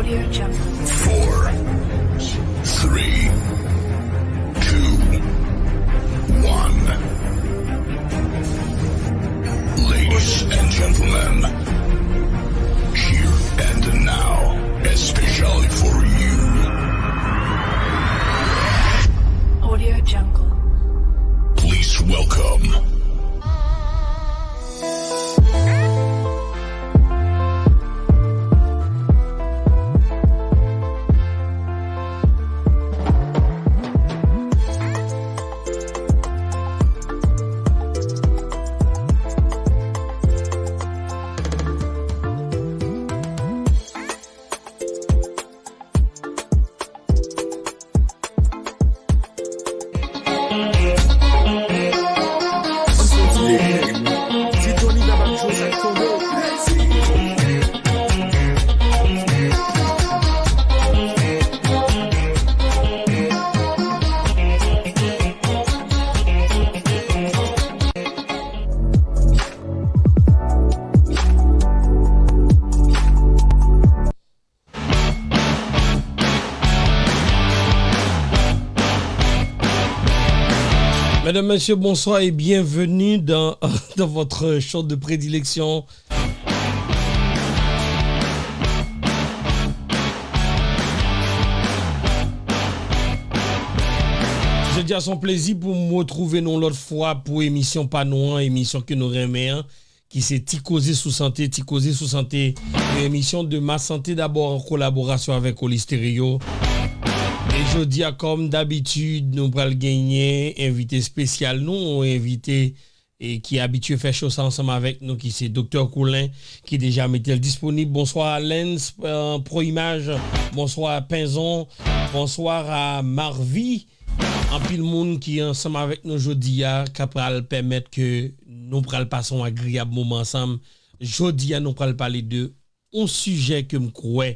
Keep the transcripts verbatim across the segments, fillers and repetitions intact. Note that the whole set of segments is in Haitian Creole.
Four, three, two, one. Ladies and gentlemen, here and now, especially for you. Audio Jungle. Please welcome. Mesdames, Messieurs, bonsoir et bienvenue dans, dans votre show de prédilection. Jodi a se yon plezi pou m retwouve nou lòt fwa pou emisyon pa nou an, emisyon ke nou renmen an, ki se Ti Koze sou Sante. Ti Koze sou Sante, yon emisyon de Ma Santé D'abord an kolaborasyon avèk Oli Stereo. E jodi a, kòm dabitid, nou pral genyen envite espesyal nou, yon envite e ki abitye fè cho sa ansanm avèk nou, ki se Doktè Colin, ki deja mete l disponib. Bonswa Lens, euh, Pro Image, bonswa Penzon, bonswa a Marvi. Anpil moun ki ansanm avèk nou jodi a, ka pral pèmèt ke nou pral pase yon agreyab moman ansanm. Jodi a, nou pral pale de yon sijè ke m kwè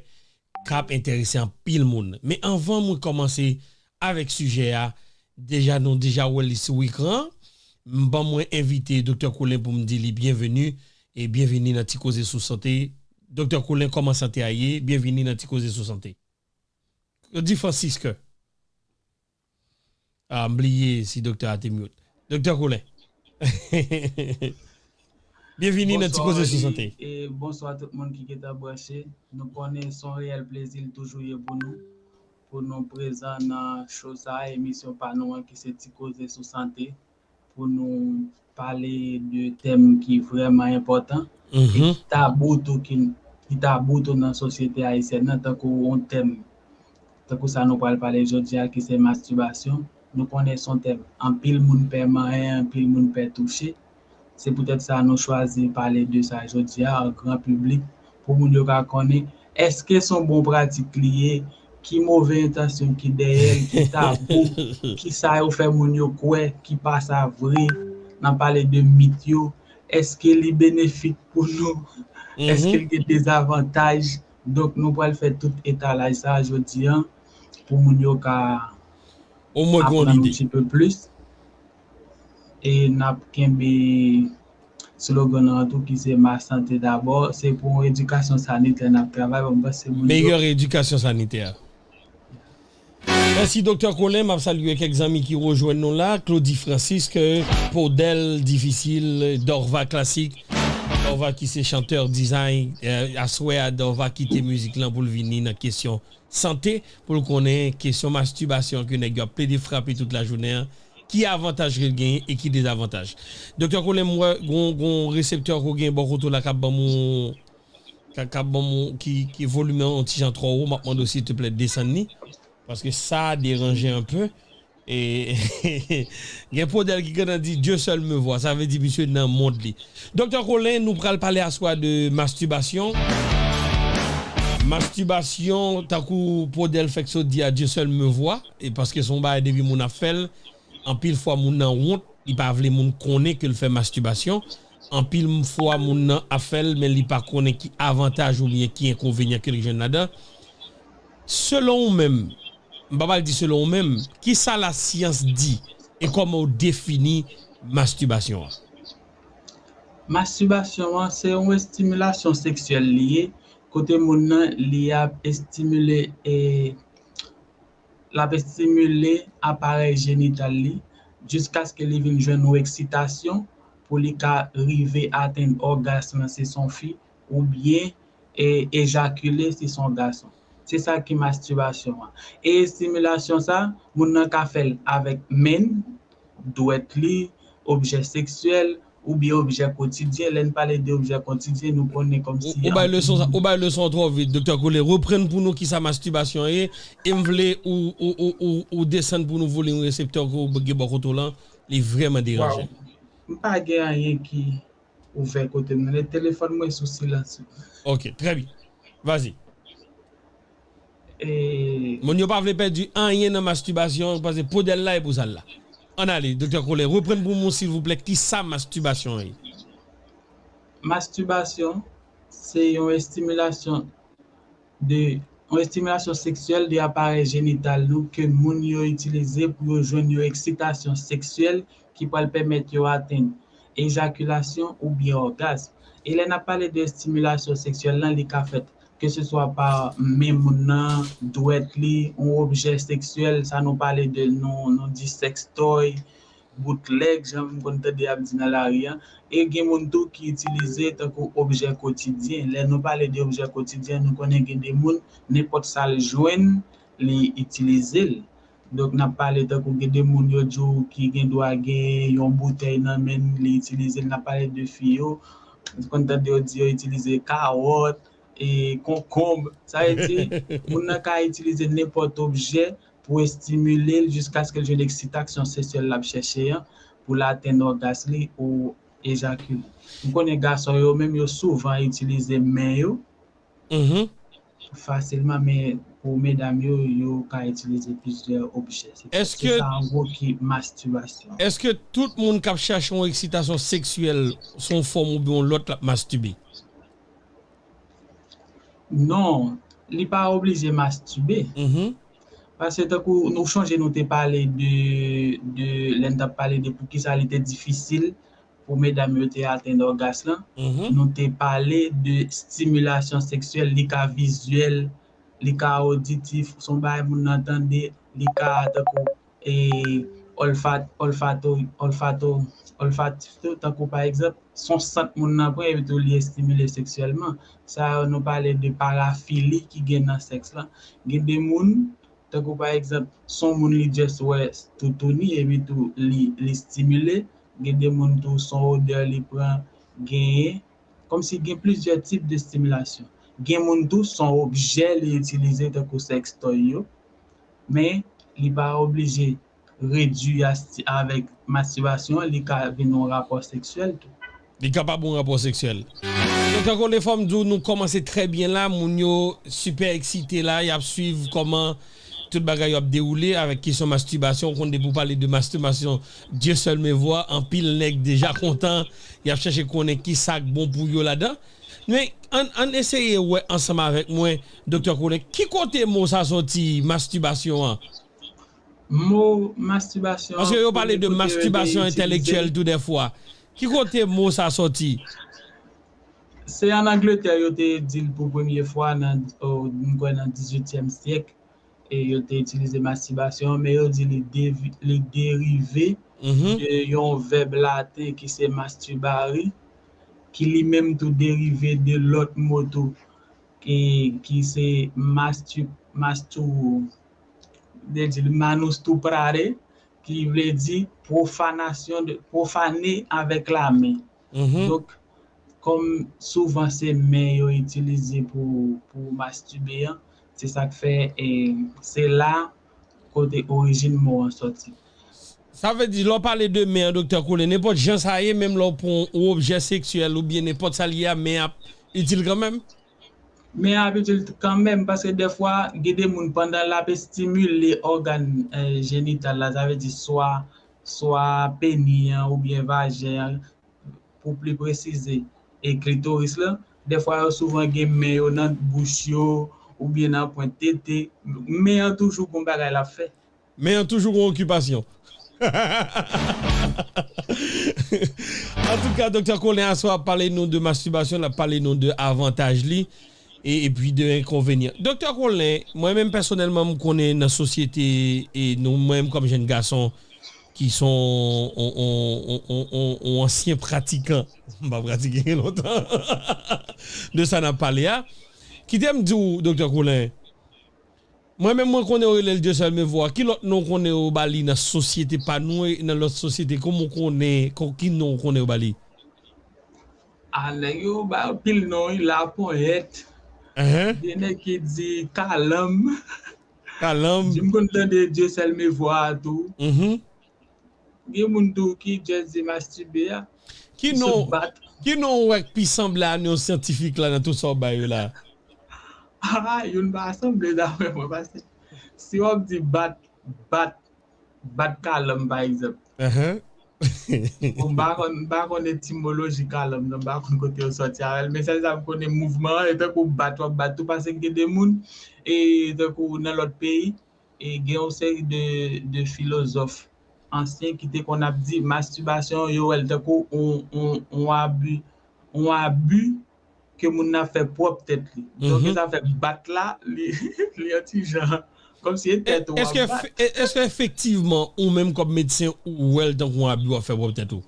k ap enterese anpil moun. Men anvan mwen kòmanse avèk sijè a, deja nou deja wè li sou ekran. M ban mwen envite Doktè Colin pou m di li byenveni e byenveni nan Ti Koze sou Sante. Doktè Colin, kòman sante a ye? Byenveni nan Ti Koze sou Sante. Claudy Francisque. Ah, m bliye si doktè a te mute. Doktè Colin. Byenvini nan Ti Koze sou Sante. Bonswa Oli, e bonswa tout moun ki gentan branche. Nou konnen se yon reyèl plezi l toujou ye pou nou, pou nou prezan nan show sa a, emisyon pa nou an ki se Ti Koze sou Sante, pou nou pale de tèm ki vrèman enpòtan e ki tabou tou, ki, ki tabou tou nan sosyete ayisyèn nan, tankou yon tèm tankou sa nou pral pale jodi a, ki se mastibasyon. Nou konnen se yon tèm anpil moun pè manyen, anpil moun pè touche. Se poutèt sa nou chwazi pale de sa jodi a, an gran piblik, pou moun yo ka konnen èske se yon bon pratik li ye, ki move entansyon ki dèyè l, ki tabou, ki sa yo fè moun yo kwè, ki pa sa vre, nan pale de mit yo, èske li benefik pou nou, èske l gen dezavantaj. Donk, nou pral fè tout etalaj sa a jodi a pou moun yo ka aprann yon ti pe plis. E n ap kenbe slogan nan tou ki se Ma Santé D'abord. Se pou yon edikasyon sanitè n ap travay. Bon, m panse moun yo. Meyè edikasyon sanitè. Mèsi, Doktè Colin. M ap salye kèk zanmi ki rejwenn nou la. Claudy Francisque, Podel Difisil, Dorva Classic. Dorva ki se chantè, design, eh, aswè a, Dorva kite mizik lan pou l vini nan kesyon sante, pou l konnen kesyon mastibasyon ke nèg yo ap plede frape tout lajounen an, ki avantaj ke l genyen e ki dezavantaj. Doktè Colin, m wè gon, gon reseptè ke w gen bò kote w la k ap ban m yon, k ap, k ap ban m yon, ki, ki volim nan yon ti jan twò wo, m ap mande w silteplè desann li, paske sa deranje anpe. E gen Podel ki gentan di Dieu seul me voit, sa vle di misye nan mond li. Doktè Colin, nou pral pale aswè a de mastibasyon. Mastibasyon, tankou Podel fèk sot di a Dieu seul me voit, e paske se yon bagay depi moun ap fè l, anpil fwa moun nan wont, li pa vle moun konnen ke l fè mastibasyon. Anpil fwa moun nan ap fè l, men li pa konnen ki avantaj oubyen ki enkonvenyan ke l jwenn ladan. Selon ou menm, m pa pral di selon ou menm, kisa lasyans di e kòman w defini mastibasyon an? Mastibasyon an, se yon estimilasyon seksyèl li ye, kote moun nan li ap estimile e l ap estimile aparèy jenital li jiskaske li vin jwenn yon eksitasyon pou li ka rive atenn ògasm lan si se yon fi oubyen e, ejakile si se yon gason. Se sa ki mastibasyon an. E estimilasyon sa, moun nan ka fè l avèk men l, dwèt li, objè seksyèl, oubyen objè kotidyen. Lè n pale de objè kotidyen, nou konnen kòmsi... Ou bay leson sa, ou bay leson an twò vit, Doktè Colin. Reprann pou nou kisa mastibasyon ye, e m vle ou, ou, ou, ou, ou desann pou nou volim reseptè ke w gen bò kote w lan, li vrèman deranje. M pa gen anyen ki ouvè kote m nan. Telefòn mwen sou silans. Ok, très bien. Vas-y. E... Moun yo pa vle pèdi anyen nan mastibasyon, paske podèl la e pou sa l la. Ann ale, Doktè Colin, reprann pou mwen, silvouplè, kisa mastibasyon an ye? Mastibasyon, se yon estimilasyon de, yon estimilasyon seksyèl de aparèy jenital nou ke moun yo itilize pou yo jwenn yon eksitasyon seksyèl ki pral pèmèt yo atenn ejakilasyon oubyen ògasm. E lè n ap pale de estimilasyon seksyèl lan, li ka fèt keseswa pa men moun nan, dwèt li, yon objè seksyèl, sa nou pale de, nou, nou di sextoy, boutlèg, jan m konn tande y ap di nan lari a. E gen moun tou ki itilize tankou objè kotidyen. Lè nou pale de objè kotidyen, nou konnen gen de moun, nenpòt sa l jwenn, li itilize l. Donk, n ap pale tankou gen de moun yo di w ki gen dwa gen yon boutèy nan men l, li itilize l. N ap pale de fi yo, m konn tande yo di yo itilize kawòt, e konkonb. Sa vle di, moun nan ka itilize nenpòt objè pou estimile l jiskaske l jwenn eksitasyon seksyèl l ap chèche an, pou l atenn ògas li ou ejakile. M konnen gason yo menm, yo souvan itilize men yo fasilman, men pou medam yo, yo ka itilize plizyè objè. Se, se sa, an gwo, ki mastibasyon. Èske tout moun k ap chèche yon eksitasyon seksyèl sou yon fòm oubyen yon lòt l ap mastibe? Non, li pa oblije mastibe. Paske tankou nou chonje, nou te pale de, de, lè n t ap pale de poukisa li te difisil pou medam yo te atenn ògas lan, nou te pale de estimilasyon seksyèl, li ka vizyèl, li ka oditif, se yon bagay moun nan tande, li ka tankou e olfat, olfato, olfato, olfatif tou, tankou pa egzanp, se yon sant moun nan pran epi tou li estimile seksyèlman. Sa yo nou pale de parafili ki gen nan sèks lan. Gen de moun, tankou pa egzanp, se yon moun li just wè toutouni epi tou li, li estimile. Gen de moun tou, se yon odè li pran, genyen. Kòmsi gen plizyè tip de estimilasyon. Gen moun tou, se yon objè li itilize tankou sextoy yo. Men, li pa oblije redwi a sti-, avèk mastibasyon an, li ka vin yon rapò seksyèl tou. Li kapab yon rapò seksyèl. Doktè Colin, fò m di w, nou kòmanse trè byen la. Moun yo sipè eksite la. Y ap swiv kòman tout bagay yo ap dewoule avèk kesyon mastibasyon. Ou konn depi w pale de mastibasyon, Dieu seul me voit, anpil nèg deja kontan. Y ap chèche konnen kisa k bon pou yo ladan. Men, ann, ann eseye wè ansanm avèk mwen, Doktè Colin, ki kote mo sa soti, mastibasyon an? Mo mastibasyon an, premye kote yo te itilize l, paske yo pale de mastibasyon entèlektyèl tou dèfwa. Ki kote mo sa soti? Se ann Angletè yo te di l pou premye fwa nan, o, m kwè nan dizuityèm syèk, e yo te itilize mastibasyon, men yo di li devi-, li derive de yon vèb laten ki se masturbare, ki li menm tou derive de lòt mo tou, ki, ki se mastu-, mastu-, de di l manus stuprare, ki vle di pwofanasyon de, pwofane avèk lamen. Donk, kòm souvan se men yo itilize pou, pou mastibe an, se sa k fè, e, se la kote orijin mo an sòti. Sa vle di, lè w pale de men an, Doktè Colin, nenpòt jan sa ye, menm lè w pran yon objè seksyèl oubyen nenpòt sa l ye a, men ap itil kanmenm? Men ap itil kanmenm, paske dèfwa, gen de moun, pandan l ap estimile ògàn, eh, jenital la, sa vle di swa, swa peni an oubyen vajen an, pou pli presize, e klitoris la, dèfwa yo souvan gen men yo nan bouch yo, oubyen nan pwent tete. Men an toujou gon bagay l ap fè. Men an toujou gon okipasyon. Antouka, Doktè Colin aswè ap pale nou de mastibasyon, l ap pale nou de avantaj li. e, epi de enkonvenyan. Doktè Colin, mwen menm pèsonèlman, m konnen nan sosyete, e nou, mwen menm kòm jèn gason, ki se yon, yon, yon, yon, yon, yon ansyen pratikan, m pa pratike gen lontan, de sa n ap pale a, kite m di w, Doktè Colin, mwen menm, mwen konnen yo rele l Dieu seul me voit. Ki lòt non w konnen yo ba li nan sosyete pa nou e nan lòt sosyete? Kòman w konnen, ki non w konnen yo ba li? A, nèg yo ba anpil non, wi, laponyèt. Gen nèg ki di kalanm. Kalanm. M konn tande Dieu seul me voit tou. Gen moun tou ki just di mastibe a. Ki non, ki non w wè k pi sanble a non syantifik la nan tout sa w bay yo la? Ah, youn pa sanble daprè mwen, paske si w ap di bat, bat, bat kalanm pa egzanp. Bon, m pa konn, m pa konn etimoloji kalanm nan, m pa konn kote yo sòti avè l, men sèl sa m konnen mouvman an, e tankou bat w ap bat tou, paske gen de moun, e tankou nan lòt peyi, e gen yon seri de, de filozòf ansyen ki te konn ap di mastibasyon, yo wè l tankou yon, yon, yon abi, yon abi ke moun nan ap fè pwòp tèt li. Donk, sa fè bat la, li, li yon ti jan, kòmsi e tèt ou w ap bat. Èske efektivman, ou menm kòm medsen, ou wè l tankou yon abi w ap fè pwòp tèt ou?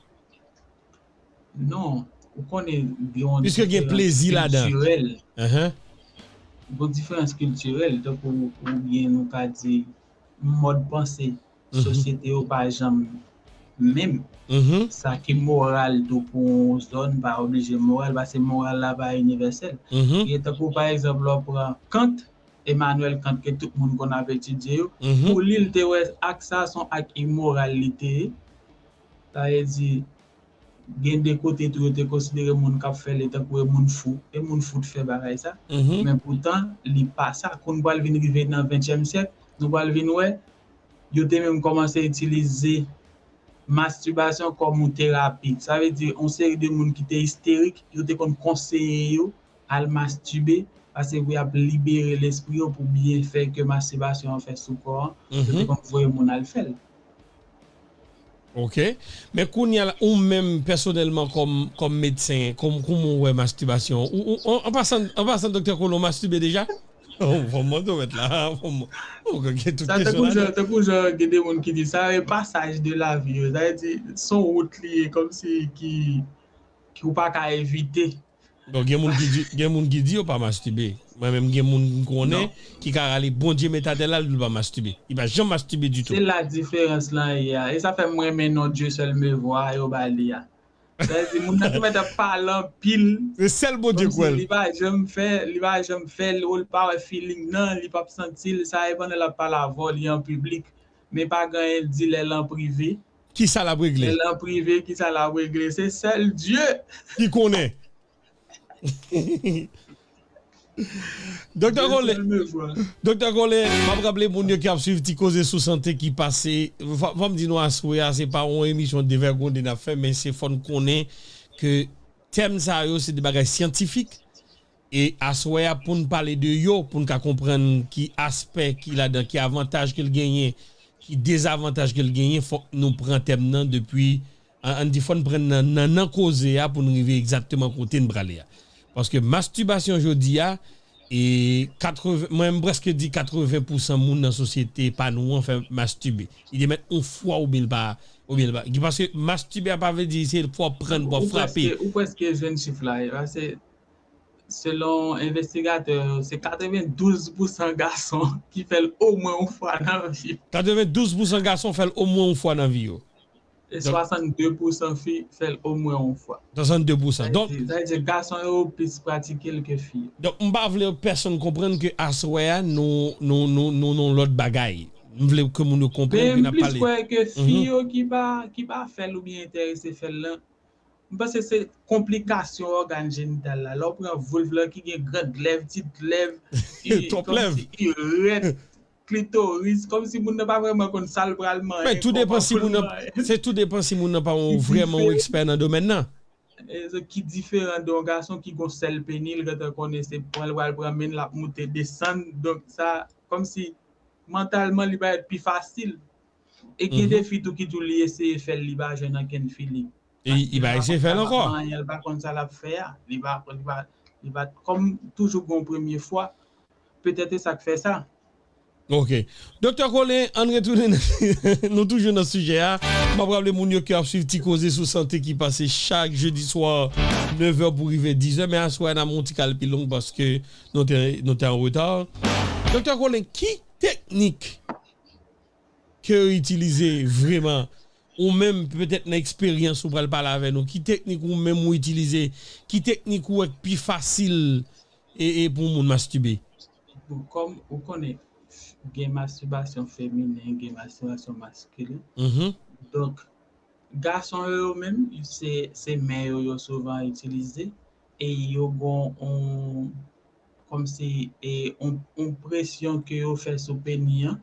Non, ou konnen gen yon diferans kiltirèl. Gen yon diferans kiltirèl, tankou oubyen nou ka di mòd panse sosyete yo pa janm menm. Sa ki moral tou pou yon zòn pa oblije moral, paske moral la pa inivèsèl. Gen tankou pa egzanp, lè w pran Kant, Emmanuel Kant ke tout moun konn ap etidye yo, pou li, l te wè ak sa se yon ak imoral li te ye. Sa vle di, gen de kote tou yo te konsidere moun k ap fè l tankou e moun fou. E moun fou t fè bagay sa. Men poutan, li pa sa. Kou n pral vin rive nan ventyèm syèk, nou pral vin wè, yo te menm kòmanse itilize mastibasyon kòm yon terapi. Sa vle di, yon seri de moun ki te isterik, yo te konn konseye yo al mastibe, paske pou y ap libere lespri yo, pou byenfè ke mastibasyon an fè sou kò an, yo te konn voye moun al fè l. Ok. Men kounye a la, ou menm pèsonèlman kòm, kòm medsen, kòm, kòman w wè mastibasyon? Ou, ou, an, an pasan, an pasan, Doktè Colin, w mastibe deja? Oh, fò m mande w mèt la. Fò m, oh, gen tout kesyon la. Tankou jan gen de moun ki di sa, e pasaj de lavi yo. Sa vle di, se yon wout li ye, kòmsi ki, ki ou pa ka evite. Donk, gen moun ki di, gen moun ki di yo pa mastibe. Mwen menm, gen moun m konnen ki ka rale Bondye met atè la, li pa mastibe. Li pa janm mastibe ditou. Se la diferans lan ye a. E sa fè m renmen non Dieu seul me voit a yo ba li a. Sa vle di, moun nan ki mèt ap pale anpil. Se sèl Bondye k wè l. Li pa janm fè, li pa janm fè l, ou l pa wè feeling nan, li p ap santi l, sa e pandan l ap pale avè w, li an piblik. Men pa gen anyen l di lè l an prive. Kisa l ap regle? Lè l an prive, kisa l ap regle? Se sèl Dye ki konnen. Doktè Colin, Doktè Colin, m ap raple moun yo ki ap swiv Ti Koze sou Sante ki pase. Fò, fò m di nou aswè a, se pa yon emisyon devègonde n ap fè, men se fò n konnen ke tèm sa yo, se de bagay syantifik. E aswè a, pou n pale de yo, pou n ka konprann ki aspè ki ladan, ki avantaj ke l genyen, ki dezavantaj ke l genyen, fòk nou pran tèm nan depi, an, ann di, fò n pran nan, nan, nan koze a pou n rive egzakteman kote n prale a. Paske mastibasyon jodi a, e katreven, mwen, m prèske di katreven pousan moun nan sosyete pa nou an fè mastibe. Li te mèt yon fwa oubyen l pa, oubyen l pa. Paske mastibe a pa vle di se fò w pran, fò w frape. Ou prèske, ou prèske jwenn chif la, e, paske selon envestigatè yo, se katrevendouz pousan gason ki fè l omwen yon fwa nan vi yo. Katrevendouz pousan gason fè l omwen yon fwa nan vi yo. E swasannde pousan fi fè l omwen yon fwa. Swasannde pousan. Donk, sa vle di gason yo plis pratike l ke fi yo. Donk, m pa vle pèsonn konprann ke aswè a, nou, nou, nou, nou, nou lòt bagay. M vle ke moun yo konprann ke n ap pale. Men m plis kwè ke fi yo ki pa, ki pa fè l oubyen enterese fè l lan, m panse se konplikasyon ògàn jenital la. Lè w pran vulve la ki gen grand lèv, ti lèv, kòmsi irèt, klitoris, kòmsi moun nan pa vrèman konn sa l pral manyen. Men tou depann si moun nan, se tou depann si moun nan pa vrèman yon ekspè nan domèn nan. Ki diferan de yon gason ki gon sèl peni, l gentan konnen se pran, l pral pran men l, l ap moute, desann. Donk sa, kòmsi mantalman li parèt pi fasil. E gen de fi tou ki di w li eseye fè l, li pa jwenn ankenn feeling. E li pa eseye fè l ankò. Li pa konn sa l ap fè a. Li pa, li pa, Li pa t, kòm toujou gen yon premye fwa, petèt se sa k fè sa. Ok. Doktè Colin, ann retounen nan, nou toujou nan sijè a. M ap raple moun yo ke ap swiv Ti Koze sou Sante ki pase chak jedi swa, nèf è pou rive diz è, men aswè a n ap yon ti kal pi long paske nou te, nou te an reta. Doktè Colin, ki teknik ke yo itilize vreman, ou menm petèt nan eksperyans ou pral pale avè nou, ki teknik ou menm ou itilize, ki teknik ou wè k pi fasil e, e pou moun mastibe? Bon, kòm ou konnen, gen mastibasyon feminen, gen mastibasyon maskilen. Mhm. Donk, gason yo, yo menm, se, se men yo, yo souvan itilize, e yo gon on, kòmsi, e on, on presyon ke yo fè sou peni an,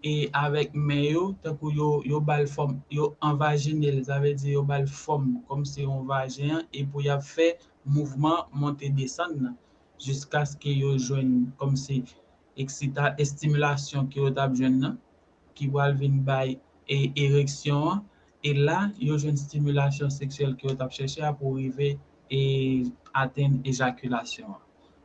e avèk men yo, tankou yo, yo ba l fòm, yo anvajine l, sa vle di yo ba l fòm kòmsi yon vajen an, e pou y ap fè mouvman monte desann nan, jiskaske yo jwenn kòmsi eksita-, estimilasyon ke yo t ap jwenn nan, ki pral vin bay e, ereksyon an, e la, yo jwenn estimilasyon seksyèl ke yo t ap chèche a pou rive e atenn ejakilasyon an.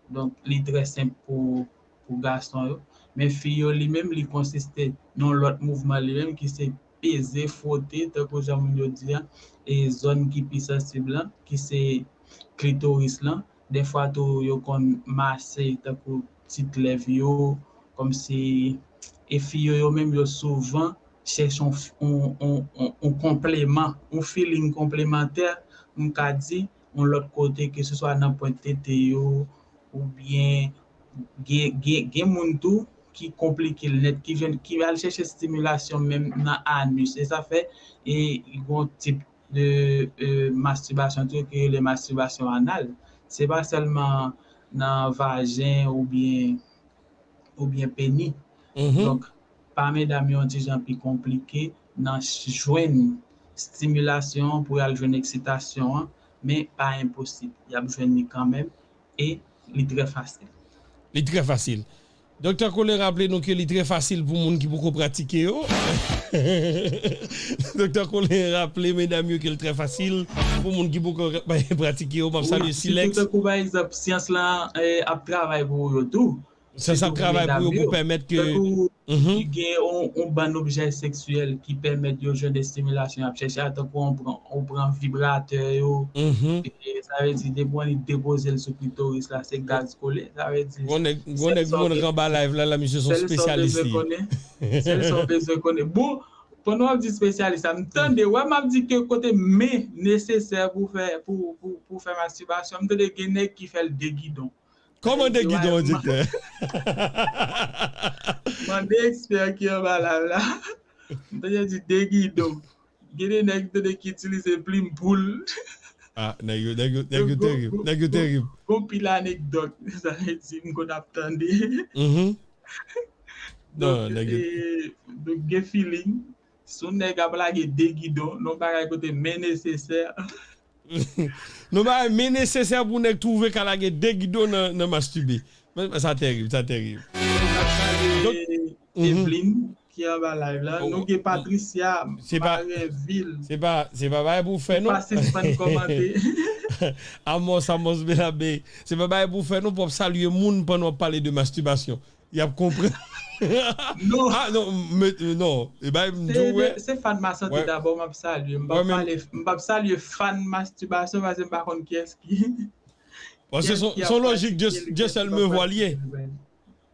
Donk, li trè senp pou, pou gason yo. Men fi yo li menm, li konsiste nan lòt mouvman li menm ki se peze, fwote, tankou jan moun yo di a, e zòn ki pi sansib lan, ki se klitoris lan. Dèfwa tou, yo konn mase tankou tit lèv yo, kòmsi, e fi yo, yo menm, yo souvan chèche yon, yon, yon, yon, yon konpleman, yon feeling konplemantè, m ka di, yon lòt kote, ke se swa nan pwent tete yo, oubyen gen, gen, gen moun tou ki konplike l nèt, ki jwenn, ki al chèche estimilasyon menm nan anus. E sa fè, e, gen yon tip de, e, mastibasyon tou ke yo rele mastibasyon anal. Se pa sèlman nan vajen oubyen, oubyen peni. Mhm. Donk, pa medam yo yon ti jan pi konplike nan jwenn estimilasyon pou y al jwenn eksitasyon an, men pa enposib. Y ap jwenn li kanmenm e li trè fasil. Li trè fasil. Doktè Colin raple nou ke li trè fasil pou moun ki poko pratike yo. Doktè Colin raple medam yo ke l trè fasil pou moun ki poko pratike yo. M ap salye Silex. Tankou pa egzanp, syans lan, eh, ap travay pou yo tou. Syans ap travay pou yo pou pèmèt ke. Tankou, mhm, gen yon, yon bann objè seksyèl ki pèmèt yo jwenn estimilasyon y ap chèche a, tankou ou pran, ou pran vibratè yo, mhm, e, sa vle di, depi w depoze l sou klitoris la, se gaz kole, sa vle di, gon nèg, gon nèg mwen ranba live la, la, misye se yon spesyalis li ye. Sèl sa w bezwen konnen. Bon, pandan w ap di spesyalis la, m tande, wè, m ap di ke kote men nesesè pou fè, pou, pou, pou fè mastibasyon, m tande gen nèg ki fè l de gidon. Kòman de gidon an, diktè? Mande ekspè ki anba live la. M tande di de gidon. Gen de nèg tande ki itilize plim poul. Ah, nèg yo, nèg yo, nèg yo terib. Nèg yo terib. Gon pil anekdòt, sa vle di m konn ap tande. Mhm. Non, nèg yo. Donk, gen feeling. Si yon nèg ap lage de gidon, non bagay kote men nesesè. Non bagay men nesesè pou nèg twouve ka lage de gidon nan, nan mastibe. Men sa terib, sa terib. Donk, Evelyn ki anba live la. Nou gen Patricia, maren vil. Se pa, se pa bagay pou fè non. Pa sispann kòmante. Amos, Amos Belabe. Se pa bagay pou fè non, pou w ap salye moun pandan w ap pale de mastibasyon. Y ap konprann. Non. Ah, non, men, non. E bay, m di w, wè. Se fan masante dabò, m ap salye. M p ap pale, m p ap salye fan mastibasyon paske m pa konn kiyès ki. Paske se yon lojik Dieu, Dieu seul me voit li ye.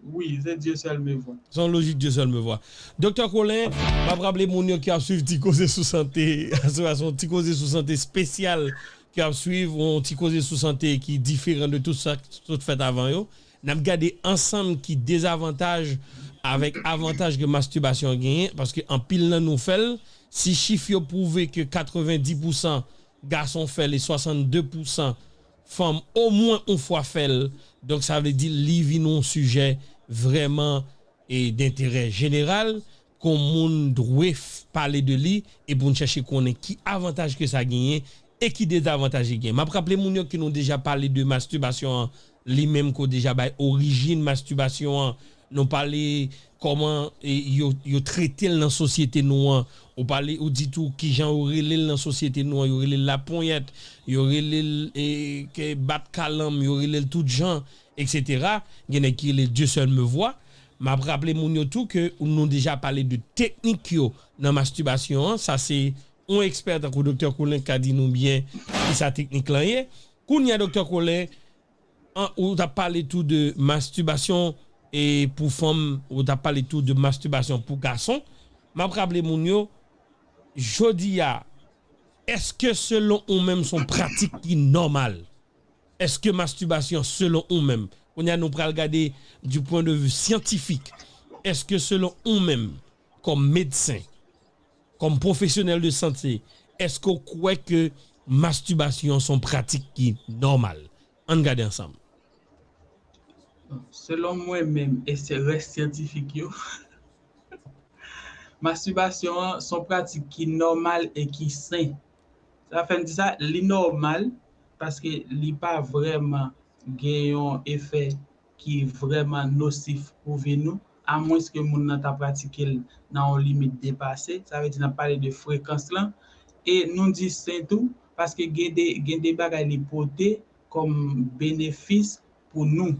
Wi, se Dieu seul me voit. Se yon lojik Dieu seul me voit. Doktè Colin, m ap raple moun yo ki ap swiv Ti Koze sou Sante, se yon Ti Koze sou Sante espesyal ki ap swiv, yon Ti Koze sou Sante ki diferan de tout sa k sot fèt avan yo. N ap gade ansanm ki dezavantaj avèk avantaj ke mastibasyon an genyen, paske anpil nan nou fè l. Si chif yo pwouve ke katrevendi pousan gason fè l e swasannde pousan fanm omwen yon fwa fè l, donk sa vle di li vin yon sijè vrèman e denterè jeneral, ke yon moun dwe pale de li, e pou n chèche konnen ki avantaj ke sa genyen e ki dezavantaj li genyen. M ap raple moun yo ke nou deja pale de mastibasyon an, li menm ke w deja bay orijin mastibasyon an Nou pale kòman e, yo, yo trete l nan sosyete nou an. Ou pale, ou di tou kijan yo rele l nan sosyete nou an. Yo rele l laponyèt, yo rele l e, ke bat kalanm, yo rele l tout jan, et cetera. Gen nèg ki rele Dieu seul me voit. M ap raple moun yo tou ke nou deja pale de teknik yo nan mastibasyon an. Sa se yon ekspè tankou Doktè Colin ka di nou byen kisa teknik lan ye. Kounye a, Doktè Colin, an, ou t ap pale tou de mastibasyon e pou fanm, ou t ap pale tou de mastibasyon pou gason. M ap raple moun yo, jodi a, èske selon ou menm se yon pratik ki nòmal? Èske mastibasyon selon ou menm, kounye a nou pral gade du point de vue scientifique, èske selon ou menm, kòm medsen, kòm pwofesyonèl de sante, èske w kwè ke mastibasyon se yon pratik ki nòmal? Ann gade ansanm. Selon mwen menm, e se rès syantifik yo, mastibasyon an se yon pratik ki nòmal e ki sen. Sa fè m di sa, li nòmal paske li pa vrèman gen yon efè ki vrèman nosif pou vi nou, amwenske moun nan ta pratike l nan yon limit depase, sa vle di n ap pale de frekans lan, e nou di sen tou, paske gen de, gen de bagay li pote kòm benefis pou nou.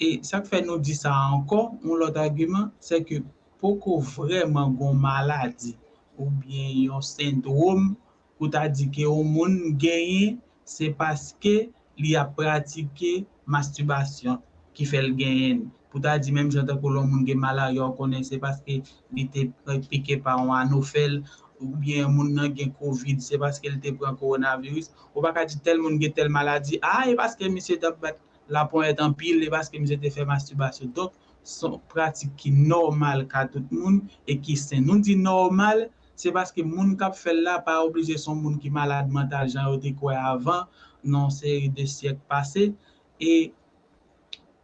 E sa k fè nou di sa ankò, yon lòt agiman, se ke poko vrèman gon maladi oubyen yon sendwòm pou ta di ke yon moun genyen, se paske li ap pratike mastibasyon ki fè l genyen l. Pou ta di menm jan tankou lè yon moun gen malarya, ou konnen se paske li te pike pa yon anofèl, oubyen moun nan gen kovid, se paske li te pran kowonaviris. Ou pa ka di tèl moun gen tèl maladi, a, e paske misye t ap bat laponyèt anpil, e paske misye te fè mastibasyon. Donk, se yon pratik ki nòmal ka tout moun e ki sen. Nou di nòmal, se paske moun k ap fè l la pa oblije se yon moun ki malad mantal jan yo te kwè avan, nan yon seri de syèk pase. E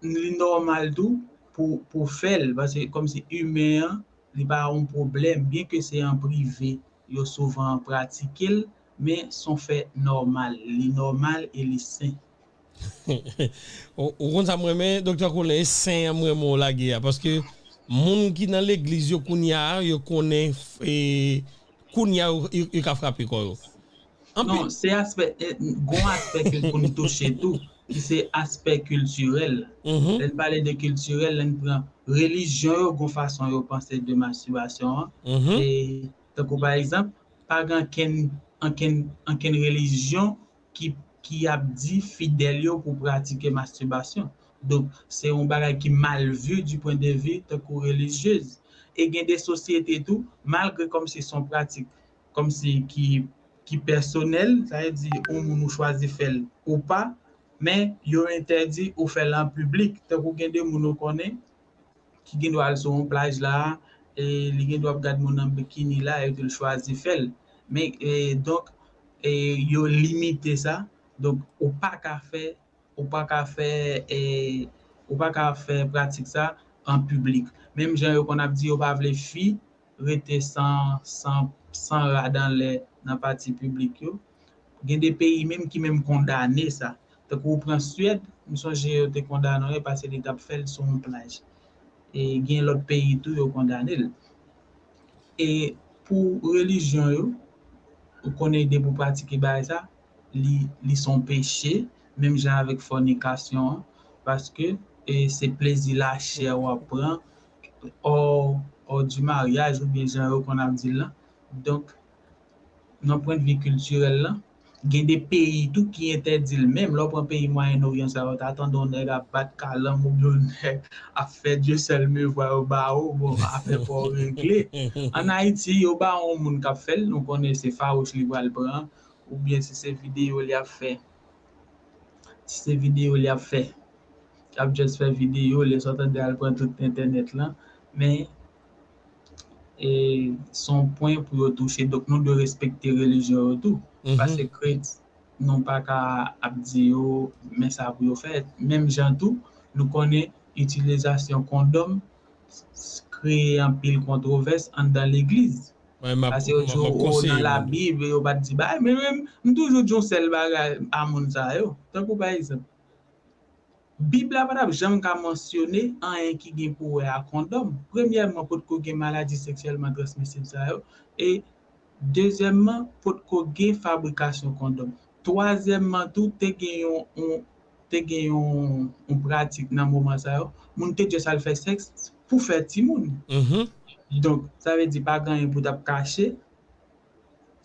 li nòmal tou pou, pou fè l, paske kòmsi imen an, li pa yon pwoblèm, byen ke se an prive yo souvan pratike l, men se yon fè nòmal, li nòmal e li sen. Ou ou konn sa m renmen, Doktè Colin, e sen an m renmen w lage a, paske moun ki nan legliz yo kounye a, yo konnen e, kounye a yo, yo, yo ka frape kò yo. Non, se aspè, eh, gon aspè ke pou n touche tou, ki se aspè kiltirèl. Lè n pale de kiltirèl, lè n pran relijyon yo, gon fason yo panse de mastibasyon an. E, tankou pa egzanp, pa gen ankenn, ankenn, ankenn relijyon ki, ki ap di fidèl yo pou pratike mastibasyon. Donk, se yon bagay ki mal vu du point de vue tankou relijyez. E gen de sosyete tou, malgre kòmsi se yon pratik kòmsi ki, ki pèsonèl, sa vle di yon moun ou chwazi fè l ou pa, men yo entèdi ou fè l an piblik. Tankou gen de moun ou konnen ki gen dwa al sou yon plaj la, e li gen dwa ap gad moun nan bikini la, epi l chwazi fè l. Men, e, donk, e, yo limite sa. Donk, ou pa ka fè, ou pa ka fè, e, ou pa ka fè pratik sa an piblik. Menm jan yo konn ap di yo pa vle fi rete san, san, san rad anlè nan pati piblik yo. Gen de peyi menm ki menm kondane sa. Tankou ou pran Swèd, m sonje yo te kondane yon paske li t ap fè l sou yon plaj. E gen lòt peyi tou yo kondane l. E pou relijyon yo, ou konnen depi w pratike bagay sa, li, li se yon peche, menm jan avèk fònikasyon an, paske e se plezi lachè w ap pran, hors, hors du mariage, oubyen jan yo konn ap di l lan. Donk, nan pwennvi kiltirèl lan, gen de peyi tou ki entèdi l menm. Lè w pran peyi Mwayen Oryan sa yo, w ta tande yon nèg ap bat kalanm oubyen yon nèg ap fè Dieu seul me voit yo ba ou, bon, afè pa w regle. Ann Ayiti, yo ba yon moun k ap fè l, nou konnen se fawouch li pral pran, oubyen si se videyo li ap fè. Si se videyo li ap fè, l ap just fè videyo, lè sa w tande al pran tout entènèt lan. Men, e, se yon pwen pou yo touche. Donk, nou dwe respekte relijyon yo tou. Paske kret, nou pa ka ap di yo, men sa pou yo fè. Menm jan tou, nou konnen itilizasyon kondòm s- kreye anpil kontwovès anndan legliz. Paske yo di w, o, nan Labib, yo pa t di bagay. Men menm, m toujou di yon sèl bagay a moun sa yo. Tankou pa egzanp, Bib la pa t ap janm ka mansyone anyen ki gen pou wè a kondòm. Premyèman, potko gen maladi seksyèlman transmisib sa yo, e dezyèmman, potko gen fabrikasyon kondòm. Twazyèmman tou, te gen yon, yon, te gen yon, yon pratik nan moman sa yo, moun te just al fè sèks pou fè timoun. Mhm. Donk, sa vle di pa gen anyen pou t ap kache.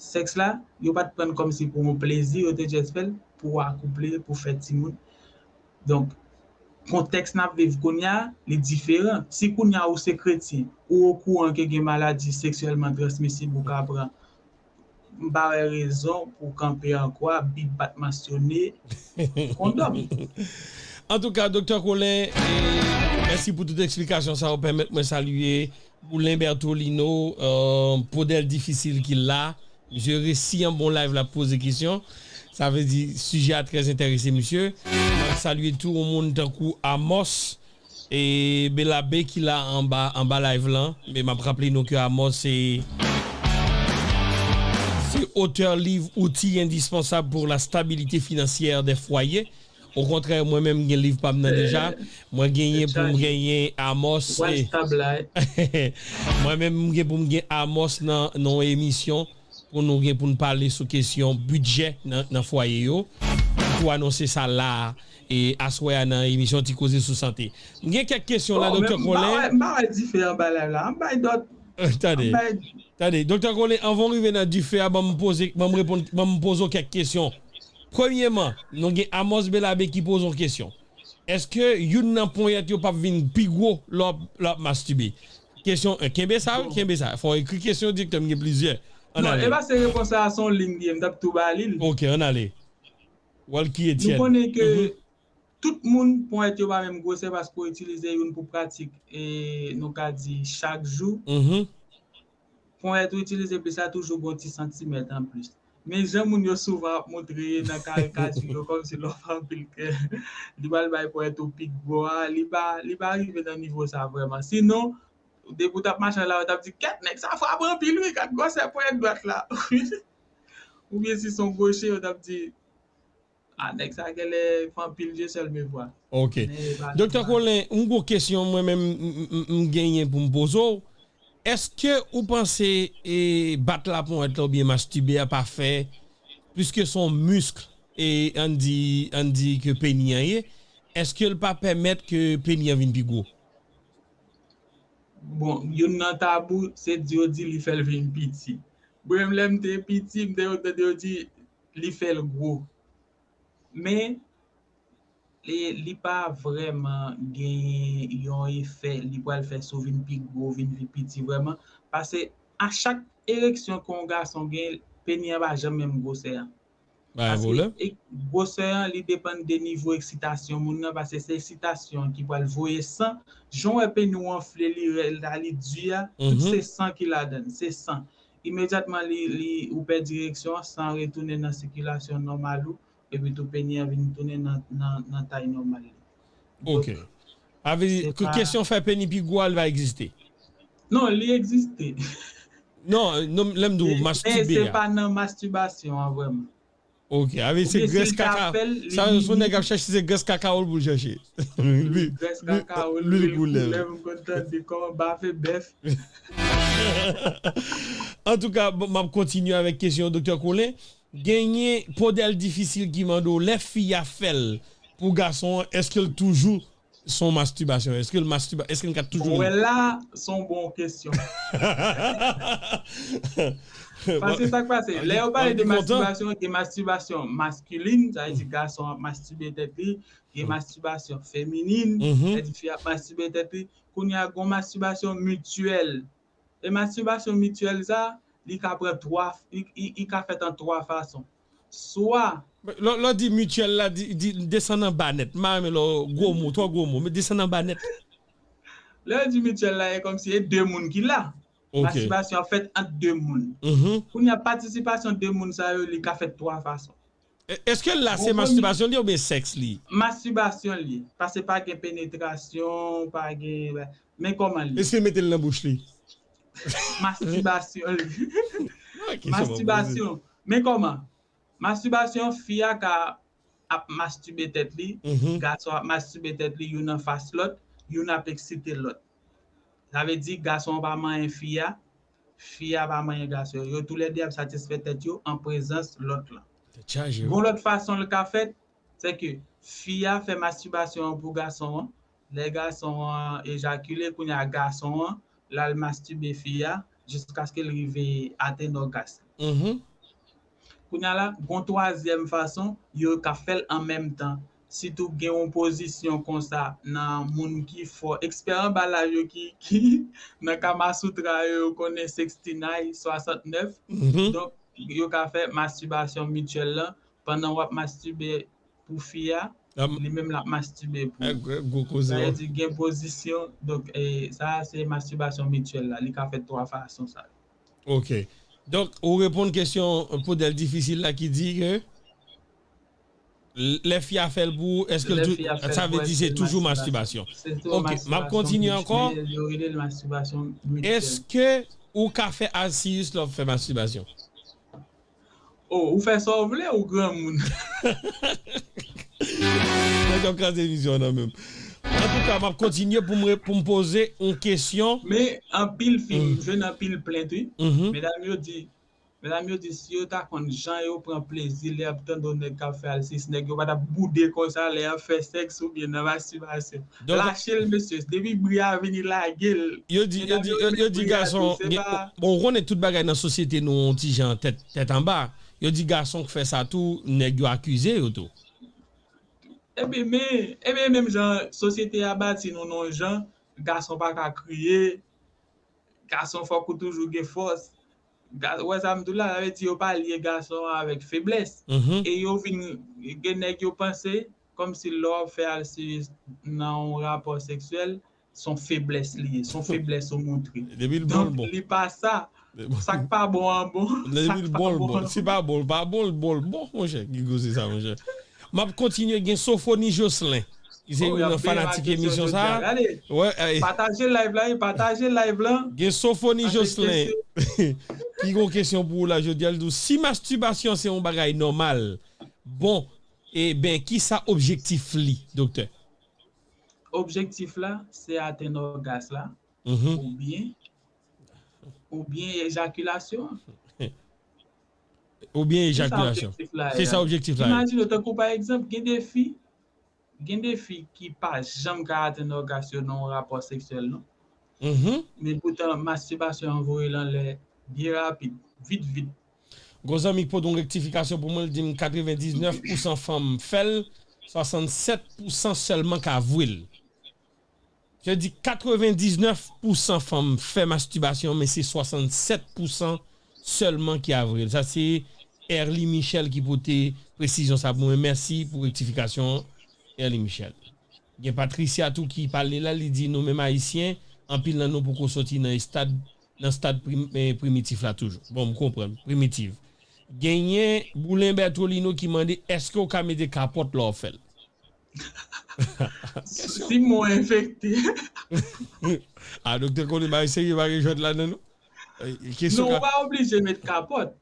Sèks la, yo pa t pran l kòmsi pou yon plezi, yo te just fè l pou akouple, pou fè timoun. Donk, kontèks n ap viv kounye a, li diferan. Si kounye a ou se kretyen, ou okouran ke gen maladi seksyèlman transmisib ou ka pran, m pa wè rezon pou w kanpe ankò a, Bib pa t mansyone kondòm. Antouka, Doktè Colin, e, mèsi pou tout eksplikasyon sa yo. Pèmèt mwen salye Boulin Bertolino, euh, Podèl Difisil ki la. Misye resi an bon live la poze kesyon. Sa vle di sijè a trè enterese misye. M ap salye tou yon moun tankou Amos e Belabe ki la anba, anba live lan. Men m ap raple nou ke Amos se, se otè liv Outils indispensables pour la stabilité financière des foyers. Okontrè, mwen menm m gen liv pa m nan deja. Mwen genyen pou m genyen Amos. Mwen menm m gen pou m gen Amos nan, nan yon emisyon pou nou gen pou n pale sou kesyon bidjè nan, nan fwaye yo. M tou anonse sa la a, e aswè a nan emisyon Ti Koze sou Sante. M gen kèk kesyon la, Doktè Colin. M pa wè dife anba live la. M bay dòt. Tande. Tande, Doktè Colin, anvan w rive nan dife a, ban m poze, ban m reponn, ban m poze w kèk kesyon. Premyèman, nou gen Amos Belabe ki poze yon kesyon. Èske youn nan ponyèt yo p ap vin pi gwo lè w ap, lè w ap mastibe? Kesyon en. Kenbe sa, wi, kenbe sa. Fò w ekri kesyon direktè, m gen plizyè. Ann ale. Non, e pa se repons la, se yon liy m gen, m t ap tou ba li l. Ok, ann ale. Walky Etienne. Nou konnen ke tout moun, ponyèt yo pa menm gwosè paske w itilize youn pou pratik, e nou ka di chak jou. Ponyèt ou itilize plis la toujou gen yon ti santimèt anplis. Men jan moun yo souvan ap montre nan karikati yo, kòmsi lè w fè anpil kè, li pral bay ponyèt ou pi gwo a, li pa, li pa rive nan nivo sa vrèman. Sinon, depi w t ap mache nan lari, w t ap di, kèt, nèg sa frape anpil wi, gad gwosè ponyèt dwat la. Oubyen si se yon goche, yo t ap di, a, nèg sa genlè fè anpil je sèl me vwa. Ok. Doktè Colin, yon gwo kesyon mwen menm m, m, m, m genyen pou m poze w. Èske ou panse e, bat laponyèt la oubyen mastibe a pa fè, piske se yon misk, e ann di, ann di ke peni an ye, èske l pa pèmèt ke peni an vin pi gwo? Bon, youn nan tabou, se di yo di li fè l vin piti. Mwen menm lè m te piti, m te konn tande yo di li fè l gwo. Men, li, li pa vrèman gen yon efè li pral fè si w vin pi gwo, vin pi piti vrèman. Paske a chak ereksyon ke yon gason gen, peni an pa janm menm gwosè a. Paske gwosè an, li depann de nivo eksitasyon moun nan, paske se eksitasyon an ki pral voye san. Jan w wè peni w anfle, li rèd la, li di a, tout se san ki ladan l, se san. Imedyatman li, li, ou pèdi ereksyon an, san an retounen nan sikilasyon nòmal ou, epi tou peni an vin tounen nan, nan, nan tay nòmal li. Ok. Sa vle di, kesyon fè peni pi gwo a, li pa egziste? Non, li egziste. Non, non, lè m di w mastibe a. Men se pa nan mastibasyon an vrèman. Ok, sa vle di se grès kaka. Sa se yon nèg ap chèche, se grès kaka w pou l chèche. Grès kaka w, lwil koulè. M konn tande kòman bave bèf. Antouka, bon, m ap kontinye avèk kesyon Doktè Colin. Genyen Podèl Difisil ki mande w, lè fi a fè l pou gason an, èske l toujou se yon mastibasyon? Èske l mastiba, èske l ka toujou... Bon, wè la, se yon bon kesyon. Paske sa k pase, lè yo pale de mastibasyon, gen mastibasyon maskilin, sa vle di gason ap mastibe tèt li, gen mastibasyon feminin, sa vle di fi ap mastibe tèt li. Kounye a, gen yon mastibasyon mityèl. E mastibasyon mityèl sa, li ka pran twa, li, li, li ka fèt an twa fason. Swa... Lè, lè w di mityèl la, di, di desann anba nèt. M pa renmen lè w gwo mo, twò gwo mo, men desann anba nèt. Lè yo di mityèl la, e kòmsi e de moun ki la. Ok. Mastibasyon ap fèt ant de moun. Kounye a, patisipasyon de moun sa yo, li ka fèt twa fason. Èske l la se mastibasyon li oubyen sèks li? Mastibasyon li. Paske pa gen penetrasyon, pa gen, men kòman li? Èske l mete l nan bouch li? Mastibasyon li. Mastibasyon. Men kòman? Mastibasyon, fi a ka ap mastibe tèt li, mhm, gason ap mastibe tèt li, youn anfas lòt, youn ap eksite lòt. Sa vle di gason an pa manyen fi a, fi a pa manyen gason. Yo toulède ap satisfè tèt yo an prezans lòt lan. Tèt chaje, wi. Gon lòt fason l ka fèt, se ke fi a fè mastibasyon an pou gason an. Lè gason an ejakile, kounye a gason an, l al mastibe fi a, jiskaske l rive atenn ògas li. Mhm. Kounye a la, gon twazyèm fason, yo ka fè l an menm tan. Sitou gen yon pozisyon konsa nan moun ki fò, ekspè anba laj yo ki, ki nan Kama Sutra yo, yo konnen sixty-nine, swasantnèf. Mhm. Donk, yo ka fè mastibasyon mityèl lan pandan w ap mastibe pou fi a, li menm l ap mastibe pou ou. Gwo koze. Sa vle di gen pozisyon, donk, e, sa a se mastibasyon mityèl la, li ka fèt twa fason sa yo. Ok. Donk, ou reponn kesyon pou Dèl difisil la ki di ke lè fi a fè l pou ou, èske l tou, sa vle di se toujou mastibasyon. Ok, m ap kontinye ankò. Yo rele l mastibasyon mityèl. Èske ou ka fè alsiyis lè w ap fè mastibasyon? Oh, ou fè sa w vle, ou granmoun. Nèg ap kraze emisyon an nan menm. Antouka, m ap kontinye pou m, pou m poze yon kesyon. Men, anpil fi, m jwenn anpil plent, wi. Medam yo di, medam yo di, si yo ta konn jan yo pran plezi lè y ap tande yon nèg k ap fè alsiyis, nèg yo pa t ap boude konsa lè y ap fè sèks oubyen nan mastibasyon. Lache l, mesye. Depi bri a vini, lage l. Yo di, yo di, yo, yo di gason, bon, ou konnen tout bagay nan sosyete nou yon ti jan tèt, tèt anba. Yo di gason k fè sa tou, nèg yo akize yo tou. Ebyen, men, ebyen, menm jan sosyete a bati nou nan yon jan, gason pa ka kriye, gason fòk ou toujou gen fòs. Ga-, ou wè sa m di w la, sa vle di yo pa lye gason an avèk feblès. E yo vin, gen nèg yo panse kòmsi lè w ap fè alsiyis nan yon rapò seksyèl, se yon feblès li ye, se yon feblès ou montre. Depi l bon, l bon. Donk, li pa sa. Sa k pa bon an bon, sa k pa bon an bon. Si pa bon, l pa bon, l bon, l bon, monchè. Ki koze sa, monchè? M ap kontinye, gen Sofoni Jocelyn, ki se youn nan fanatik emisyon sa a. Pataje live la, wi, pataje live la. Gen Sofoni Jocelyn, ki gon kesyon pou ou la, jodi a, li di w, si mastibasyon se yon bagay nòmal, bon, e ben, ki sa objektif li, doktè? Objektif la, se atenn ògas la, oubyen, oubyen ejakilasyon an. Oubyen ejakilasyon. Se sa objektif la ye. Imajine w, tankou pa egzanp, gen de fi, gen de fi ki pa janm ka atenn ògas yo nan yon rapò seksyèl, non. Men poutan, mastibasyon an voye l anlè byen rapid, vit, vit. Gon zanmi k pote yon rektifikasyon pou mwen, l di m katrevendiznèf pousan fanm fè l, swasannsèt pousan sèlman ka vwe l. Sa vle di katrevendiznèf pousan fanm fè mastibasyon, men se swasannsèt pousan sèlman ki ka vwe l. Sa se Erly Michel ki pote presizyon sa pou mwen. Mèsi pou rektifikasyon an, Erly Michel. Gen Patricia tou ki pale la, li di nou menm Ayisyen, anpil nan nou poko soti nan estad, nan stad prim-, eh, primitif la toujou. Bon, m konprann, primitif. Genyen Boulen Bertolino ki mande, èske w ka mete kapòt lè w ap fè l? Si men w enfekte. A, doktè konnen bagay serye pa gen jwèt ladan non. Eh, kesyon. Non, ou pa oblije met kapòt.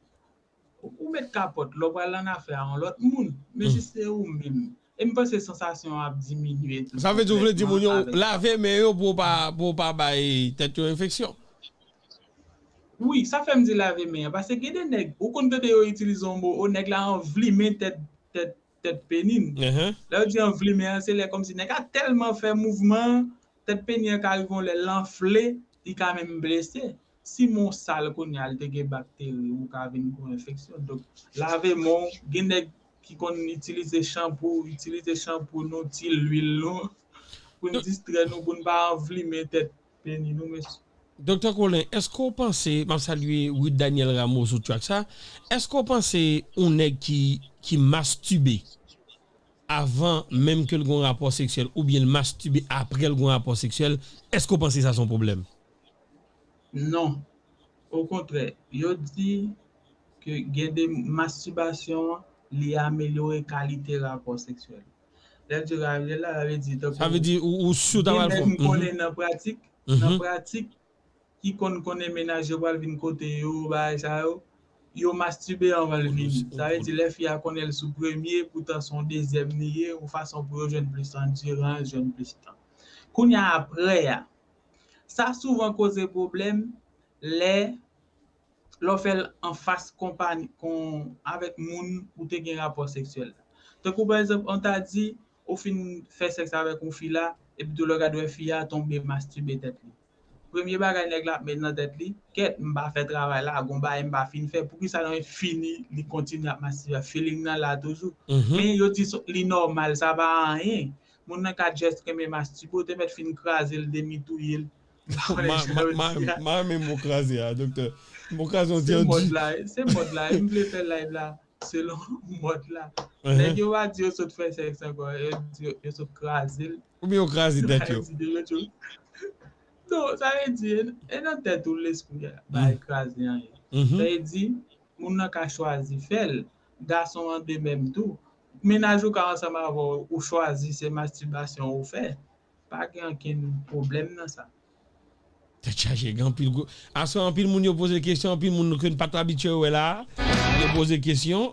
Ou, ou met kapòt, lè w pral annafè a yon lòt moun. Men jis se ou menm. E m panse sansasyon an ap diminye tou. Sa vle di ou vle di moun yo lave men yo pou w pa, pou w pa bay tèt yo enfeksyon. Wi, sa fè m di lave men an. Paske gen de nèg, ou konn tande yo itilize yon mo, o nèg la anvlimen tèt, tèt, tèt peni n. Lè yo di anvlimen an, se lè kòmsi nèg la tèlman fè mouvman, tèt peni an ka rive yon lè l anfle, li ka menm blese. Si men w sal kounye a, li te gen bakteri, ou ka vin gon enfeksyon. Donk, lave men w. Gen nèg ki konn itilize chanpou, itilize chanpou nou, ti lwil nou, pou n distrè nou, pou n pa anvlimen tèt peni nou, mesye. Doktè Colin, èske w panse, m ap salye Ruth Daniel Ramos sou track sa, èske w panse yon nèg ki, ki mastibe avan menm ke l gon rapò seksyèl oubyen l mastibe apre l gon rapò seksyèl, èske w panse sa se yon pwoblèm? Non. Okontrè, yo di ke gen de mastibasyon an, li amelyore kalite rapò seksyèl. Lè m di amelyore la, sa vle di tankou. Sa vle di ou, ou si w ta pral fè. Gen nèg m konnen nan pratik, nan pratik, ki konn konnen mennaj yo pral vin kote yo, bagay sa yo, yo mastibe anvan l vini. Sa vle di lè fi a konnen l sou premye, poutan se yon dezyèm li ye, yon fason pou yo jwenn plis andirans, jwenn plis tan. Kounye a, apre a, sa souvan koze pwoblèm lè lè w fè l anfas konpay kon avèk moun ou te gen rapò seksyèl la. Tankou pa egzanp, an ta di ou fin fè sèks avèk yon fi la, epi tou lè w gade wè fi a tonbe mastibe tèt li. Premye bagay nèg la ap met nan tèt li, kèt, m pa fè travay la, gon bagay m pa fin fè, poukisa lè w fini li kontinye ap mastibe, feeling nan la toujou. Men yo di li nòmal, sa pa anyen. Moun nan ka just renmen mastibe, ou te mèt fin kraze l, demi touye l. M pa konnen jan yo di a. M pa renmen mo kraze a, doktè. Mo kraze on di an di. Se mòd la, se mòd la. M vle fè live la selon mòd la. Nèg yo pa di yo sot fè sèks ankò, yo di yo, yo sot kraze l. Oubyen yo kraze tèt yo. Non, sa vle di, e nan tèt ou, lespri a, bagay kraze anyen. Sa vle di, moun nan ka chwazi fè l. Gason an de menm tou. Mennaj ou ka ansanm avè w, ou chwazi se mastibasyon ou fè. Pa gen ankenn pwoblèm nan sa. Tèt chaje, gen anpil gwo. Aswè, anpil moun yo poze kesyon, anpil moun ke n pa t abitye wè la a, yo poze kesyon.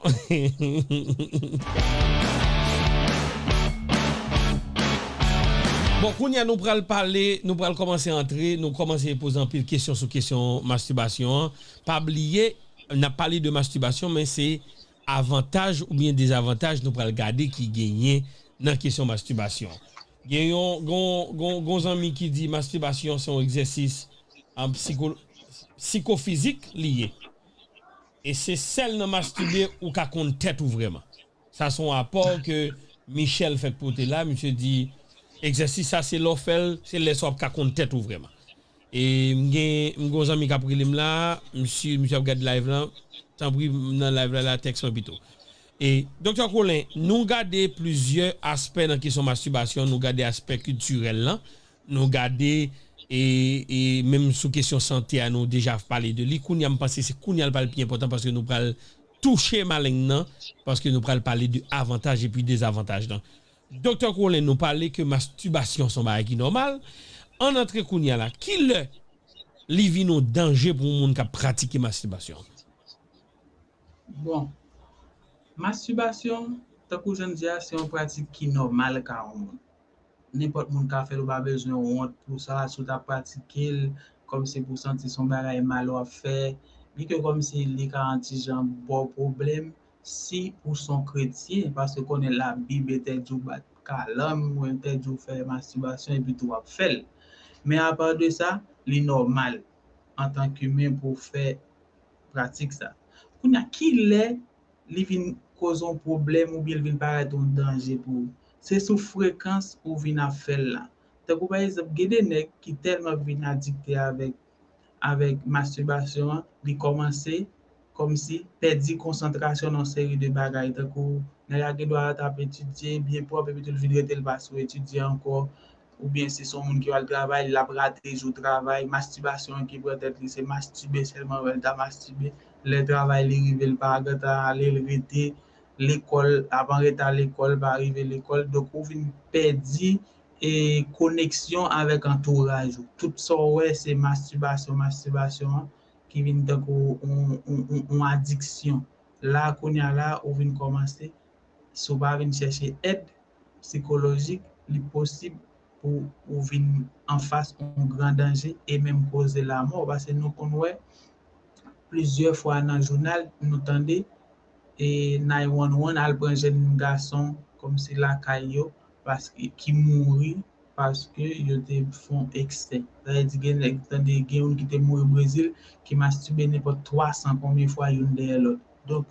Bon, kounye a nou pral pale, nou pral kòmanse antre, nou kòmanse poze anpil kesyon sou kesyon mastibasyon an. Pa bliye, n ap pale de mastibasyon, men se avantaj oubyen dezavantaj nou pral gade ki genyen nan kesyon mastibasyon. Gen yon, gon, gon, gon zanmi ki di mastibasyon se yon egzèsis, um, psiko-, psikofizik li ye. E se sèl nan mastibe ou ka konn tèt ou vrèman. Sa se yon rapò ke Michel fèk pote la. Misye di, egzèsis sa se lè w fè l, se lè sa w ap ka konn tèt ou vrèman. E m gen, m gen yon zanmi k ap rele m la, misye, misye ap gade live lan. Tanpri, nan live la, la tèks mwen pito. E, Doktè Colin, nou gade plizyè aspè nan kesyon mastibasyon, nou gade aspè kiltirèl lan, nou gade, e, e menm sou kesyon sante a, nou deja pale de li. Kounye a, m panse se kounye a l pral pi enpòtan paske nou pral touche maleng nan, paske nou pral pale de avantaj epi dezavantaj lan. Doktè Colin, nou pale ke mastibasyon se yon bagay ki nòmal. Ann antre kounye a la. Kilè li vin yon danje pou yon moun k ap pratike mastibasyon? Bon, mastibasyon, tankou jan n di a, se yon pratik ki nòmal ka yon moun. Nenpòt moun ka fè l, ou pa bezwen wont pou sa. Si w t ap pratike l, kòmsi pou w santi se yon bagay mal w ap fè, byenke kòmsi li ka yon ti jan ba w pwoblèm, si ou se yon kretyen, paske konnen Labib entèdi w bat kalanm, ou entèdi w fè mastibasyon, epi tou w ap fè l. Men apa de sa, li nòmal antankimen pou w fè pratik sa. Kounye a, kilè li vin koze yon pwoblèm oubyen li vin parèt yon danje pou ou? Se sou frekans ou vin ap fè l la. Tankou pa egzanp, gen de nèg ki tèlman vin adikte avèk avèk mastibasyon an, li kòmanse kòmsi pèdi konsantrasyon nan yon seri de bagay, tankou nèg la gen dwa t ap etidye byen pwòp, epi tou l vin rete l pa sou etidye ankò, oubyen si se yon moun ki pral travay, l ap rate jou travay, mastibasyon an ki pran tèt li, se mastibe sèlman, wè l ta mastibe, lè travay li rive, l pa gentan ale, l rete, lekòl, ap an reta lekòl, pa rive lekòl, donk ou vin pèdi e koneksyon avèk antouraj ou. Tout sa w wè se mastibasyon, mastibasyon an ki vin tankou yon, yon, yon, yon adiksyon. La, kounye a la, ou vin kòmanse, si w pa vin chèche èd sikolojik, li posib pou ou vin anfas yon gran danje e menm koze lanmò. Paske nou konn wè plizyè fwa nan jounal, nou tande e nine one one al pran jèn gason kòmsi lakay yo, paske, ki mouri paske yo te fè yon eksè. Sa vle di gen nèg, tande, gen youn ki te mouri Brezil, ki mastibe nenpòt twa san konbyen fwa youn dèyè lòt. Donk,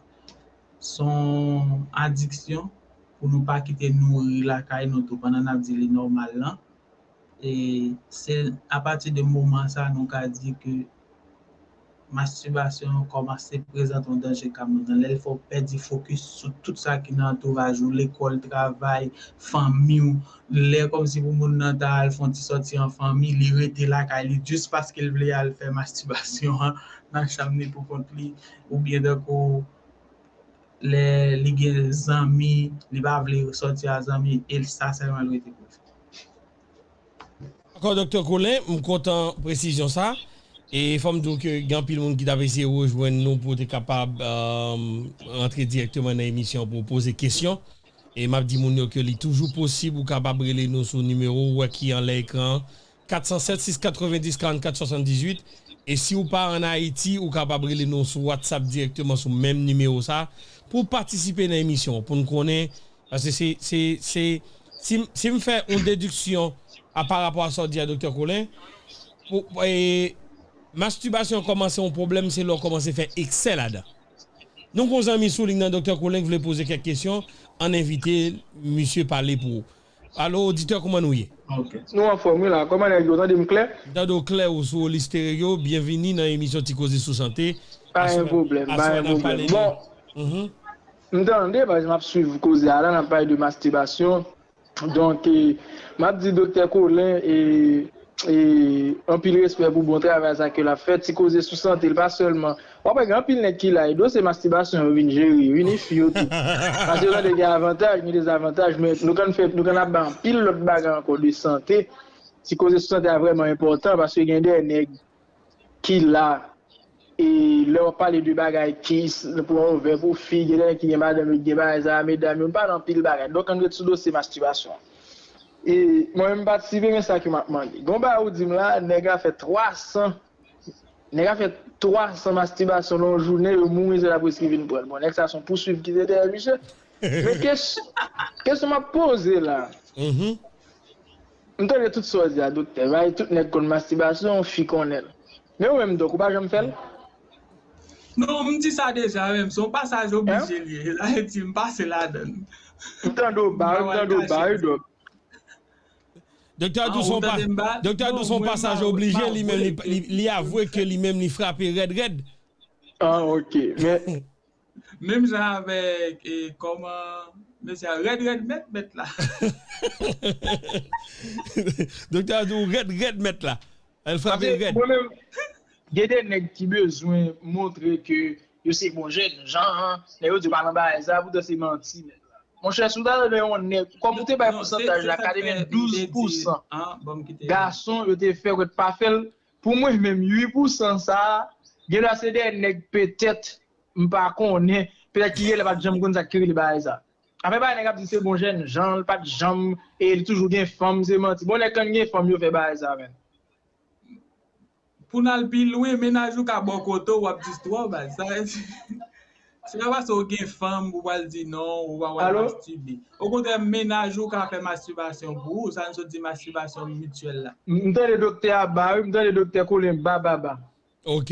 se yon adiksyon pou nou pa kite nouri lakay nou tou, pandan n ap di li nòmal lan. E se apati de moman sa a nou ka di ke mastibasyon an kòmanse prezante yon danje ka moun nan. Lè l fè w pèdi fokis sou tout sa ki nan antouraj ou, lekòl, travay, fanmi w. Lè kòmsi pou moun nan ta al fè yon ti sòti an fanmi, li rete lakay li jis paske l vle al fè mastibasyon an nan chanm li pou kont li, oubyen tankou lè li gen zanmi, li pa vle sòti a zanmi, e l sa sèlman l rete pou l fè. Dakò, Doktè Colin, m kontan presizyon sa. E fò m di w ke gen anpil moun ki t ap eseye rejwenn nou pou te kapab, um, rantre dirèkteman nan emisyon pou poze kesyon. E m ap di moun yo ke li toujou posib, ou kapab rele nou sou nimewo ou wè ki anlè ekran an, kat san sèt, sis katrevendis, karannkat swasanndizuit. E si w pa ann Ayiti, ou kapab rele nou sou WhatsApp dirèkteman sou menm nimewo sa a pou w patisipe nan emisyon an, pou n konnen, paske se, se, se, si, m- si m fè yon dediksyon a pa rapò a sa w di a, Doktè Colin, pou, e, mastibasyon kòmanse yon pwoblèm, se lè w kòmanse fè eksè ladan. Nou gon zanmi sou liy nan, Doktè Colin, ki vle poze kèk kesyon, ann envite misye pale pou ou. Alo, oditè, kòman nou ye? Nou anfòm wi la. Kòman nèg yo, tande m klè? M tande w klè, ou sou Oli Stereo. Byenvini nan emisyon Ti Koze sou Sante. Pa gen pwoblèm, pa gen pwoblèm. Bon, m tande, paske m ap swiv koze a la, n ap pale de mastibasyon. Donk, e, m ap di Doktè Colin, e, e, anpil respè pou bon travay sa ke l ap fè. Ti Koze sou Sante, l pa sèlman W ap wè gen anpil nèg ki la, e dosye mastibasyon yo vin jere, wi, ni fi yo tou. Paske yo tande gen avantaj, ni dezavantaj, men nou konn fè, nou konn ap bay anpil lòt bagay ankò de sante. Ti koze sou sante a vrèman enpòtan paske gen de nèg ki la, e lè w ap pale de bagay kis, pou yon ovè, pou fi, gen de nèg ki gen madanm yo, ki gen bagay sa, medam yo, nou pale anpil bagay. Donk, ann ret sou dosye mastibasyon an. E mwen menm m patisipe, men sa ke m ap mande. Gon bagay ou di m la, nèg la fè twa san Nèg ap fè twa san mastibasyon nan yon jounen, yo mouri, se lapolis ki vin pran l. Bon, nèg sa se yon pouswiv ki te dèyè misye. Men kes- kesyon m ap poze la, m tande tout sa w di a, doktè. Bay tout nèg konn mastibasyon, fi konnen l. Men ou menm, dòk, ou pa janm fè l? Non, m di sa deja menm, se yon pasaj oblije li ye. Sa vle di m pase ladan l. M tande w ba, m tande w ba, wi, dòk. Doktè a di w se yon pasaj oblije, li menm li, li, li avwe ke li menm li frape rèd rèd. Ah, ok. Men. Menm jan avèk, e, kòman, mesye a, rèd rèd mèt mèt la. Doktè a di w rèd rèd mèt la. L frape rèd. Mwen menm, gen de nèg ki bezwen montre ke yo se bon jèn jan, nèg yo di yo pa nan bagay sa, poutan se manti nèg la. Monchè, si w ta tande yon nèg, kòm ou te bay pousantaj la, katrevendouz pousan gason yo te fè wèt pa fè l, pou mwen menm uit pousan sa a, gen dwa se de nèg petèt, m pa konnen, petèt ki genlè pa t janm konn sa k rele bagay sa. Afè bagay nèg ap di se bon jèn jan, l pa t janm, e li toujou gen fanm, se manti. Bon, nèg kan gen fanm yo fè bagay sa menm. Pou n al pi lwen, mennaj ou ka bò kote w, w ap di twò baz. Sa, se pa paske w gen fanm ou pral di non, ou pa pral mastibe. Okontrè, mennaj ou ka fè mastibasyon pou ou, sa n sot di mastibasyon mityèl la. M tande doktè a ba wi, m tande doktè Colin ba ba ba. Ok.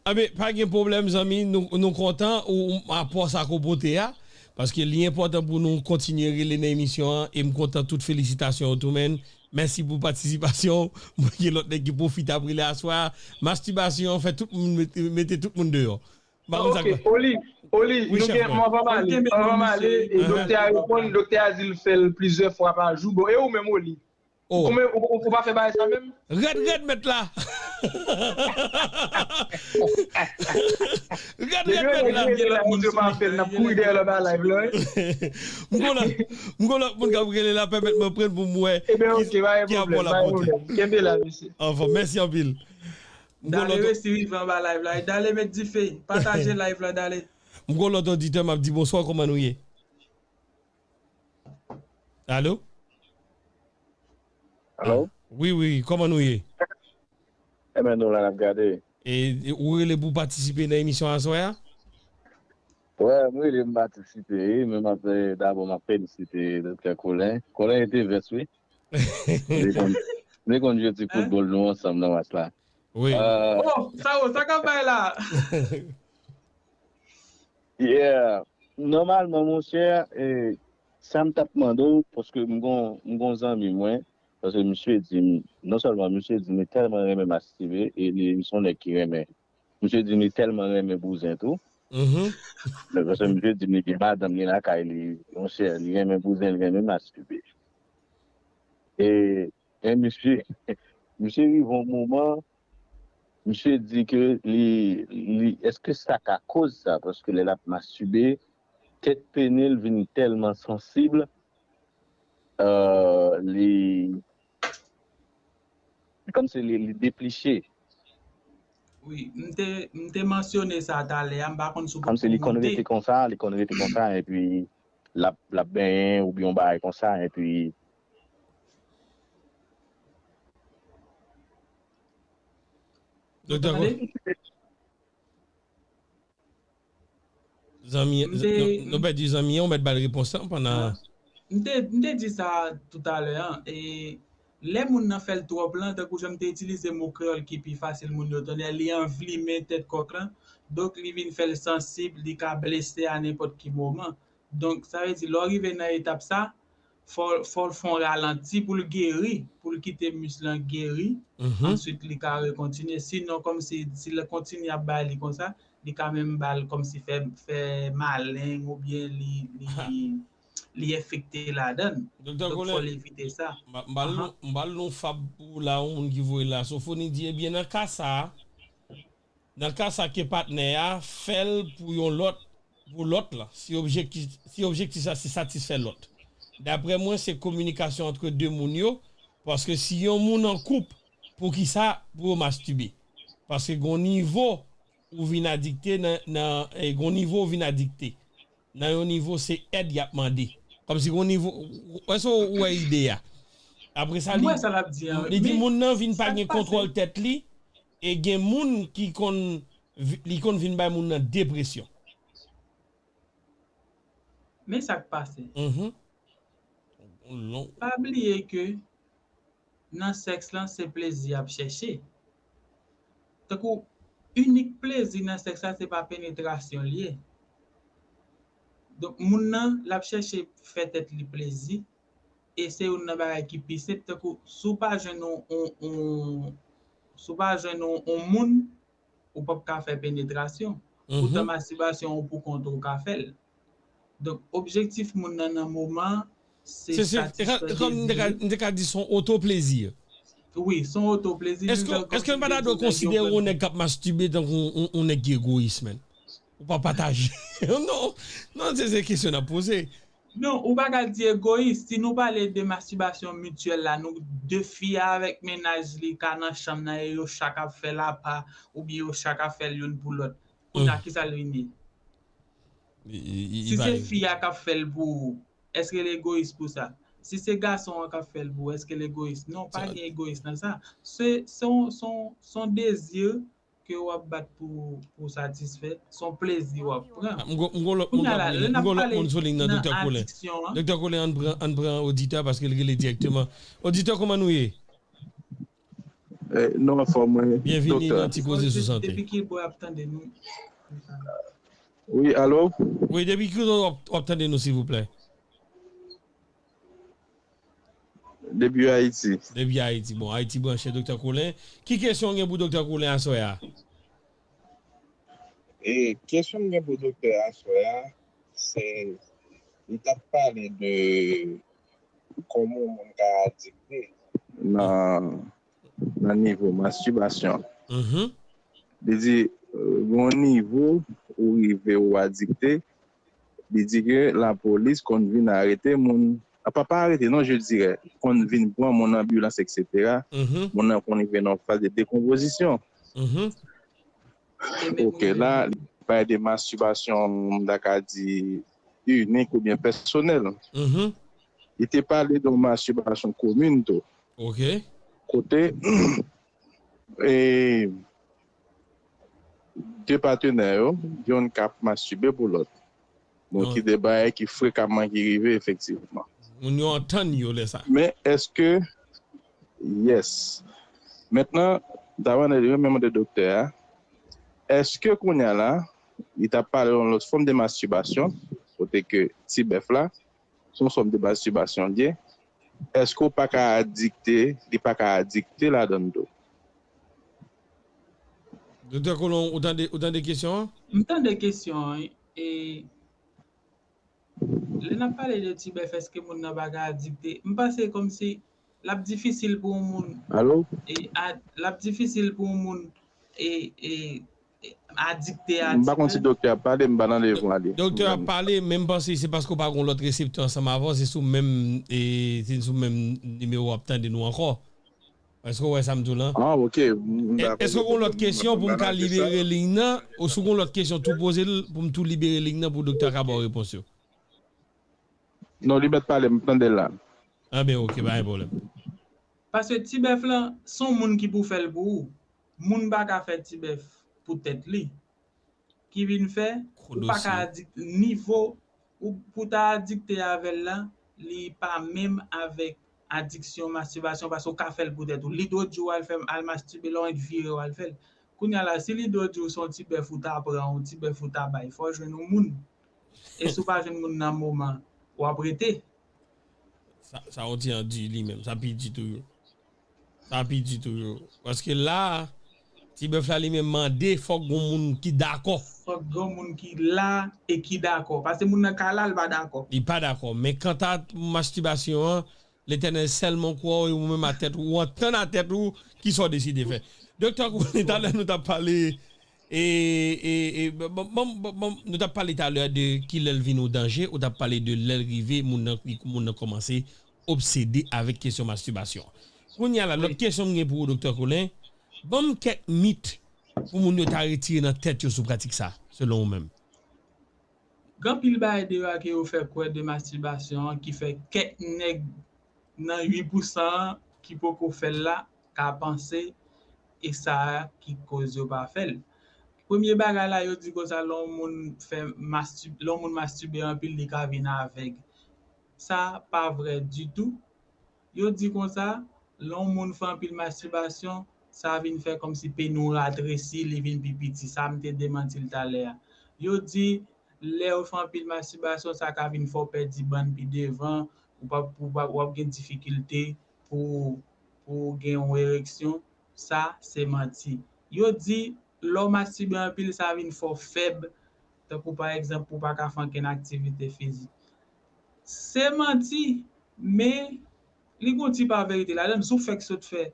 Anben, pa gen pwoblèm, zanmi. Nou, nou kontan ou, ou apò sa ke w pote a. Paske li enpòtan pou nou kontinye rele nan emisyon an. E m kontan tout felisitasyon w tou, menn. Mèsi pou patisipasyon w. Mwen gen lòt nèg ki pwofite ap rele aswè a. Mastibasyon, fè tout moun mete, mete tout moun deyò. M pa konn sa k pase. Ok, Oli, Oli, nou gen, anvan m ale, anvan m ale, e doktè a reponn, doktè a di l fè l plizyè fwa pa jou. Bon, e ou menm, Oli? Ou, ou, ou pa fè bagay sa menm? Rèd rèd mèt la. Rèd rèd mèt la. Depi yo nèg rele la, moun yo pa fè l, n ap kouri dèyè lòt ba live la wi. M gon lòt, m gon lòt moun k ap rele la, pèmèt mwen pran l pou m wè ki apò l ap pote. Ebyen ok, pa gen pwoblèm, pa gen pwoblèm. Kenbe la mesye. Anfòm, mèsi anpil. Dale resi rive anba live la, e dale met dife, pataje live la, dale. M gon lòt oditè, m ap di bonswa, kòman nou ye? Alo? Alo? Wi, wi, kòman nou ye? Enben, nou la n ap gade. E, e ou rele pou w patisipe nan emisyon aswè a? Wè, m rele m patisipe, wi, men m ap, e, dabò m ap felisite Doktè Colin. Colin rete vès, wi. M te konn, m te konn jwe ti foutbòl nou ansanm nan match la. Wi. Oh, sa yo, sa k ap bay la? Yeah. Nòmalman, monchè, e, sa m t ap mande w, paske m gon, m gon zanmi mwen, paske misye di m, non sèlman misye di m li tèlman renmen mastibe, e li, li se yon nèg ki renmen. Misye di m li tèlman renmen bouzen tou. Men paske misye di m li gen madanm, li lakay li, monchè, li renmen bouzen, li renmen mastibe. E, e misye, misye rive yon moman, misye di ke li, li, èske sa ka koz sa? Paske lè l ap mastibe, tèt pene l vin tèlman sansib, euh, li, kòmsi li, li depliche. Wi, m te, m te mansyone sa talè a, m pa konn si w poko monte. Kòmsi li konn rete konsa, li konn rete konsa, epi l ap, l ap benyen oubyen yon bagay konsa, epi. Doktè Kole. Zanmi, nou pèdi zanmi an, ou mèt ba l repons lan pandan. M te, m te di sa toutalè an, e lè moun nan fè l twòp lan, tankou jan m te itilize mo kreyòl ki pi fasil moun yo tande, li anvlimen tèt kòk lan, donk li vin fè l sansib, li ka blese a nenpòt ki moman. Donk, sa vle di, lè w rive nan etap sa, fò, fò l fè yon ralanti pou l geri, pou l kite mis lan geri, answit li ka rekontinye. Sinon, kòmsi, si l kontinye ap bay li konsa, li ka menm ba l kòmsi fè, fè maleng oubyen li, li, li enfekte ladan l. Donk, fò l evite sa. M ba l yon fab pou la, yon moun ki voye la. Sofoni di, ebyen, nan ka sa, Nan ka sa ke patnè a fè l pou yon lòt, pou lòt la, si objektif, si objektif sa se satisfè lòt. Daprè mwen, se kominikasyon antre de moun yo, paske si yon moun an koup, poukisa pou yo mastibe? Paske gon nivo ou vin adikte nan, nan, eh, gon nivo ou vin adikte. Nan yon nivo, se èd y ap mande. Kòmsi gon nivo, èske w wè ide a? Apre sa, li, li di moun nan vin pa gen kontwòl tèt li, e gen moun ki konn, li konn vin bay moun nan depresyon. Men sa k pase. Pa bliye ke nan sèks lan, se plezi y ap chèche. Tankou, inik plezi nan sèks la, se pa penetrasyon l ye. Donk, moun nan, l ap chèche fè tèt li plezi, e se youn nan bagay ki pi senp, tankou, si w pa jwenn yon, yon, yon, si w pa jwenn yon, yon moun, ou p ap ka fè penetrasyon. Poutan, mastibasyon ou poukont ou ka fè l. Donk, objektif moun nan nan moman an, se satisfè dezi. M te ka di se yon otoplezi. Wi, se yon otoplezi. Èske, èske n pa ta dwe konsidere yon nèg k ap mastibe tankou yon, yon nèg ki egoyis, menm? Ou pa pataje. Non, non, se, se kesyon n ap poze. Non, ou pa ka di egoyis. Si nou pale de mastibasyon mityèl la, nou de fi a avèk mennaj li ka nan chanm nan e yo chak ap fè l apa, oubyen yo chak ap fè l youn pou lòt. Kounye a, kisa l vin ye? Si se fi a k ap fè l pou ou, èske l egoyis pou sa? Si se gason an k ap fè l pou ou, èske l egoyis? Non, pa gen egoyis nan sa. Se, se yon, se yon, se yon dezi ke w ap bat pou, pou satisfè, se yon plezi w ap pran. Kounye a la, lè n ap pale nan adiksyon an. Doktè Colin, ann pran, ann pran oditè a paske l rele dirèkteman. Oditè, kòman nou ye? Eh, nou anfòm, wi. Byenvini nan Ti Koze sou Sante. Depi ki bò y ap tande nou? Wi, alo? Wi, depi ki kote w ap, w ap tande nou, silvouplè? Depi Ayiti. Depi Ayiti. Bon, Ayiti branche, Doktè Colin. Ki kesyon w gen pou Doktè Colin aswè a? E, kesyon m gen pou doktè a aswè a, se, li t ap pale de kòman yon moun ka adikte nan, nan nivo mastibasyon. Li di, euh, gon nivo ou rive ou adikte, li di ke lapolis konn vin arete moun, apa pa arete non, je dirais, konn vin pran moun anbilans, et cetera. Moun nan konn rive nan yon faz de dekonpozisyon. Ok, la, li pale de mastibasyon, m ta ka di, inik oubyen pèsonèl. Li te pale de yon mastibasyon komin tou. Ok. Kote, e, de patenè yo, youn k ap mastibe pou lòt. Bon, ki de bagay ki frekaman ki rive, efektivman. Moun yo antann yo lè sa. Men, èske, yes. Mentnan, m ta renmen mande doktè a, èske kounye a la, li t ap pale yon lòt fòm de mastibasyon, kote ke ti bèf la, se yon fòm de mastibasyon l ye, èske w pa ka adikte, li pa ka adikte ladan l tou? Doktè Colin, ou tande, ou tande kesyon an? M tande kesyon an, e lè n ap pale de ti bèf, èske moun nan pa ka adikte? M panse kòmsi l ap difisil pou yon moun. Alo? E, a, l ap difisil pou yon moun e, e, e, adikte a ti bèf. M pa konn si doktè ap pale, m pa nan level li. Doktè ap pale, men m panse se paske w pa gen yon lòt reseptè ansanm avè w, se sou menm, e, se sou menm nimewo w ap tande nou ankò. Èske w wè sa m di w lan? Ah, ok. M dakò. Èske w gen yon lòt kesyon pou m ka libere liy nan? Ou si w gen yon lòt kesyon tou poze l pou m tou libere liy nan pou doktè a ka ba w repons yo? Non, li mèt pale, m tande l la. Ah ben, ok, pa gen pwoblèm. Paske ti bèf lan, se yon moun ki pou fè l pou ou. Moun pa ka fè ti bèf pou tèt li. Ki vin fè, ou pa ka adik-, nivo ou pou ta adikte avè l la, li pa menm avèk adiksyon mastibasyon, paske ou ka fè l pou tèt ou. Li dwe di w al fè, al mastibe, lè w annik vire w al fè l. Kounye a la, si li dwe di w se yon ti bèf ou ta pran, yon ti bèf ou ta bay, fò w jwenn yon moun. E si w pa jwenn moun nan moman, w ap rete. Sa, sa yon ti jan di li menm, sa pi di toujou. Sa pi di toujou. Paske la, ti bèf la li menm mande fòk gon moun ki dakò. Fòk gon moun ki la e ki dakò. Paske moun nan ka la, l pa dakò. Li pa dakò. Men kanta mastibasyon an, Letènèl sèlman kwè w e ou menm a tèt ou, ou antann a tèt ou ki sa w deside fè. Doktè Koulin, talè nou t ap pale, e, e, e, bon, bon, bon, bon, nou t ap pale talè de kilè l vin yon danje, ou t ap pale de lè l rive, moun nan, moun nan kòmanse obsede avèk kesyon mastibasyon. Kounye a la, lòt kesyon m gen pou ou, Doktè Koulin, ban m kèk mit pou moun yo ta retire nan tèt yo sou pratik sa, selon ou menm. Gen anpil bagay deyò a ke yo fè kwè de mastibasyon an ki fè kèk nèg nan uit pousan an ki poko fè l la ka panse e sa a ki koz yo pa fè l. Premye bagay la, yo di konsa lè yon moun fè mastib-, lè yon moun mastibe anpil, li ka vin avèg. Sa pa vrè ditou. Yo di konsa, lè yon moun fè anpil mastibasyon, sa vin fè kòmsi peni w ratresi, li vin pi piti. Sa m te demanti l talè a. Yo di, lè w fè anpil mastibasyon, sa ka vin fè w pèdi bann pi devan, ou p ap, ou p ap, w ap gen difikilte pou, pou w gen yon ereksyon. Sa, se manti. Yo di, lè w mastibe anpil, sa vin fè w fèb, tankou pa egzanp, ou pa ka fè ankenn aktivite fizik. Se manti, men li gon ti pa verite ladan l. Si w fèk sot fè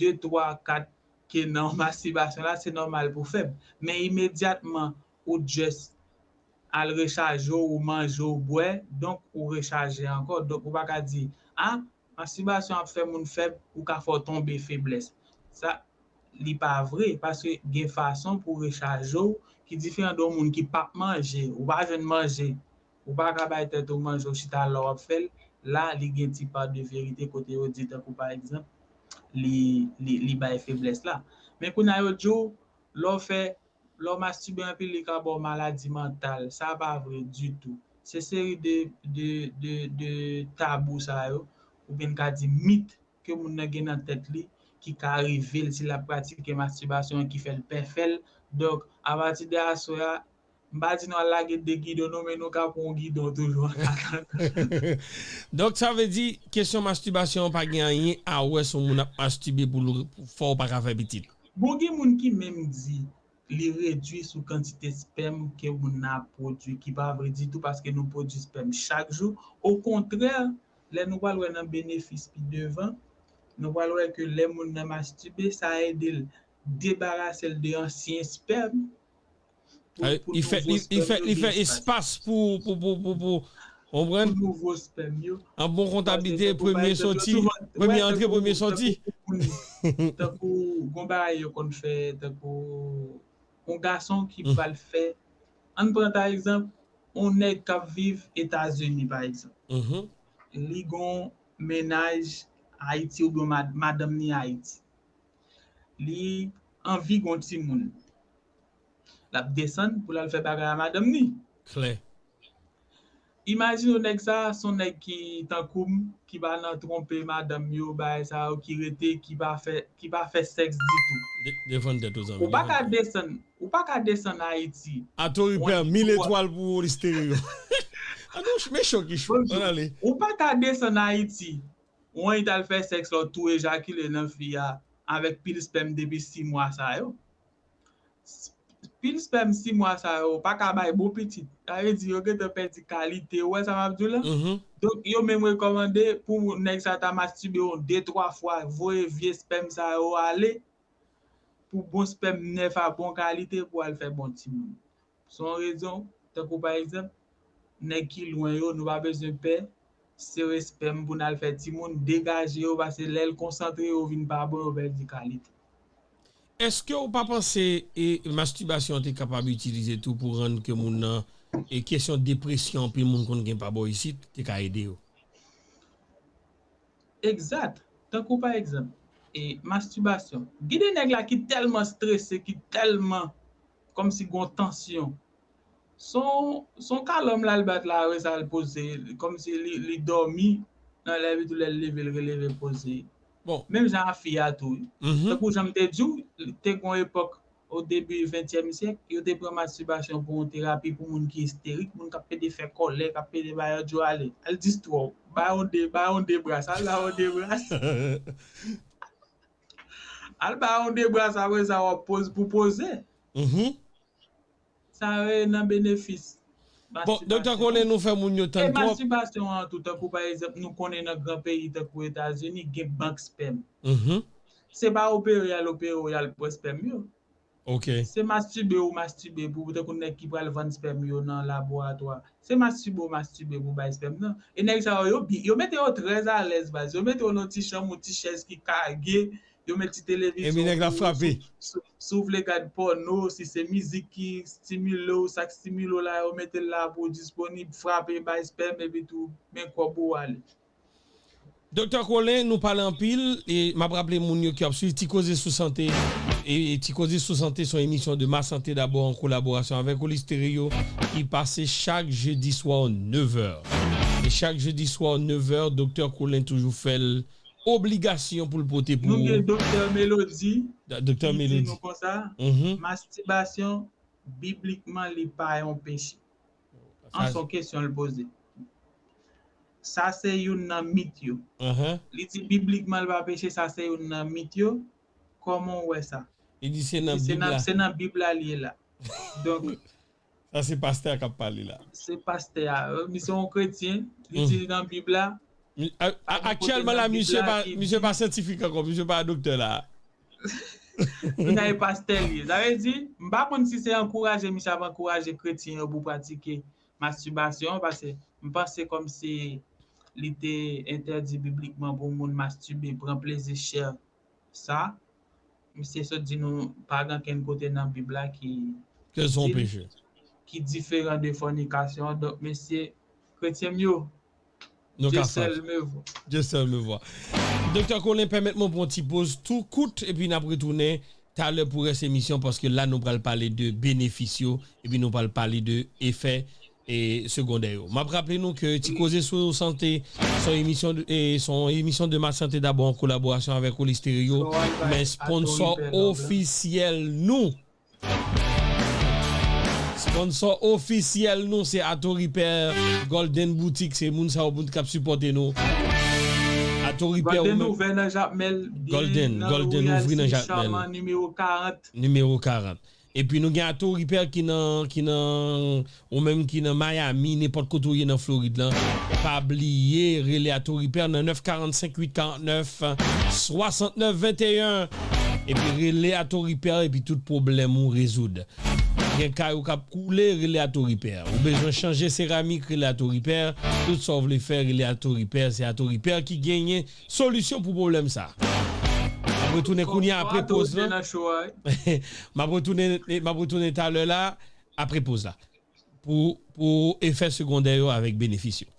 de, twa, kat ke nan mastibasyon la, se nòmal pou w fèb. Men imedyatman ou just al rechaje w, ou manje, ou bwè, donk ou rechaje ankò. Donk ou pa ka di, a, mastibasyon ap fè moun fèb, ou ka fè w tonbe feblès. Sa, li pa vre, paske gen fason pou w rechaje w ki diferan de yon moun ki p ap manje, ou pa jwenn manje, ou pa ka bay tèt ou manje, ou chita la w ap fè l, la, li gen ti pa de verite kote yo di, tankou pa egzanp, li, li, li bay feblès la. Men kounye a yo di w, lè w fè, lè w mastibe anpil, li ka ba w maladi mantal. Sa pa vre ditou. Se seri de, de, de, de tabou sa yo, oubyen n ka di mit, ke moun nan gen nan tèt li, ki ka rive l si l ap pratike mastibasyon an, ki fè l pè fè l. Donk, apati de aswè a, m pa di nou al lage de gidon non, men nou ka pran yon gidon toujou an atandan. Donk, sa vle di, kesyon mastibasyon an pa gen anyen a wè si yon moun ap mastibe pou l, pou fè w pa ka fè pitit. Bon, gen moun ki menm di, li redui sou kantite spèm ke moun nan ap pwodui, ki pa vre ditou paske nou pwodui spèm chak jou. Okontrè, lè nou pral wè nan benefis pi devan, nou pral wè ke lè moun nan mastibe, sa ede l debarase l de ansyen spèm. Pou, pou li fè, li fè, li fè espas pou, pou, pou, pou, pou, konprann? Pou nouvo spèm yo. An bon kontablite, premye soti, premye antre, premye soti. Tankou gon bagay yo konn fè, tankou yon gason ki pral fè, ann pran ta egzanp, yon nèg k ap viv Etazini, pa egzanp. Li gon mennaj Ayiti oubyen mad-, madanm ni Ayiti. Li anvi gon timoun. L ap desann pou l al fè bagay a madanm ni. Klè. Imajine w nèg sa, se yon nèg ki tankou m, ki pa nan twonpe madanm yo, bagay sa yo, ki rete, ki pa fè, ki pa fè sèks ditou. De-, defann tèt ou, zanmi. Ou pa ka desann, ou pa ka desann Ayiti. A Tori pè mil etwal pou Stereo. Ann, mechan ki cho. Ann ale. Ou pa ka desann Ayiti. Ou annik al fè sèks la, ou tou ejakile nan fi a avèk pil spèm depi sis mwa sa yo. Pil spèm sis mwa sa yo pa ka bay bon pitit. Sa vle di yo gentan pèdi kalite. Ou wè sa m ap di w la? Donk, yo menm rekòmande pou nèg sa ta mastibe yon de, twa fwa, voye vye spèm sa yo ale, pou bon spèm nèf a bon kalite pou al fè bon timoun. Se yon rezon, tankou pa egzanp, nèg ki lwen yo, nou pa bezwen pè, se respè m pou n al fè timoun, degaje yo, paske lè l konsantre, yo vin pa bon, yo pèdi kalite. Èske ou pa panse e mastibasyon an te kapab itilize tou pou rann ke moun nan e kesyon depresyon anpil moun konn gen pa bò isit te ka ede yo? Egzat. Tankou pa egzanp, e mastibasyon. Gen de nèg la ki tèlman strese, ki tèlman kòmsi gon tansyon. Son son kalòm la l bat la, apre sa l poze, kòmsi li, li dòmi nan lè epi tou lè l leve l releve poze. Bon. Menm jan a fi a tou wi. Tankou jan m te di w, te gon epòk o debi ventyèm syèk, yo te pran mastibasyon pou yon terapi pou moun ki isterik, moun k ap pede fè kòlè, k ap pede bay odyo ale. Al distwè w. Bay yon de, bay yon de bras, al bay yon de bras. Al bay yon de bras, apre sa w ap poze pou poze. Sa yo ye nan benefis. Bon, Doktè Colin, nou fè moun yo tann twòp. E mastibasyon an tou, tankou pa egzanp, nou konnen nan gran peyi tankou Etazini, gen bank spèm. Se pa opere y al opere w y al pran spèm yo. Se mastibe ou mastibe pou tankou nèg ki pral vann spèm yo nan laboratwa. Se mastibe ou mastibe pou bay spèm nan. E nèg sa yo, yo, bi- yo mete yo trè alèz baz. Yo mete yo nan ti chanm ou ti chèz ki kage. Yo met ti televizyon. Epi nèg la frape. Si w vle gad pòno, si se mizik ki stimile w, sa k stimile w la, yo mete l la pou w disponib, frape, bay spèm, epi tou, men kòb ou ale. Doktè Colin, nou pale anpil, e m ap raple moun yo ki ap swiv Ti Koze sou Sante. E Ti Koze sou Sante se yon emisyon de Ma Santé D'abord an kolaborasyon avèk Oli Stereo ki pase chak jedi swa nèf è. E chak jedi swa nèf è, Doktè Colin toujou fè l obligasyon pou l pote pou. Nou gen Doktè Melody. Doktè Melody. Ki di nou konsa, mastibasyon, biblikman, li pa yon peche. An se yon kesyon l poze. Sa se youn nan mit yo. Li di biblikman l pa peche, sa se youn nan mit yo. Kòman w wè sa? Li di se nan Bib la. Se nan Bib la li ye la. Donk. Sa se pastè a k ap pale la. Se pastè a. Misye yon kretyen, li di nan Bib la. Aktyèlman la, misye pa syantifik ankò, misye pa doktè la. Misye se pastè li ye. Sa vle di, m pa konn si se ankouraje misye ap ankouraje kretyen yo pou pratike mastibasyon, paske m panse kòmsi li te entèdi biblikman pou moun mastibe, pran plezi chè sa. Misye sot di nou pa gen ankenn kote nan Bib la ki. Ke se yon peche. Ki diferan de fònikasyon. Donk, mesye, kretyen m yo, Dieu seul me voit. Dieu seul me voit. Doktè Colin, pèmèt mwen pran yon ti poz tou kout, epi n ap retounen talè pou rès emisyon, paske la nou pral pale de benefis yo, epi nou pral pale de efè e segondè yo. M ap raple nou ke Ti Koze sou Sante se yon emisyon de, e, se yon emisyon de Ma Santé D'abord an kolaborasyon avèk Oli Stereo, men sponsò ofisyèl nou Sponsò ofisyèl nou se Ato Repair, Golden Boutique, se moun sa yo moun k ap sipòte nou. Ato Repair ou menm. Golden ouvè nan Jakmèl, Golden, Golden ouvri nan Jakmèl. Nimewo karant. Nimewo karant. Epi nou gen Ato Repair ki nan, ki nan, ou menm ki nan Miami, nenpòt kote ou ye nan Florid lan. Pa bliye rele Ato Repair nan nèf karannsenk uit karantnèf swasantnèf venteyen. Epi rele Ato Repair epi tout pwoblèm ou rezoud. Gen kay ou k ap koule, rele Ato Repair. Ou bezwen chanje seramik, rele Ato Repair. Tout sa w vle fè, rele Ato Repair. Se Ato Repair ki genyen solisyon pou pwoblèm sa. M ap retounen kounye a apre poz lan. M ap retounen, m ap retounen talè la, apre poz la. Pou, pou efè segondè yo avèk benefis yo.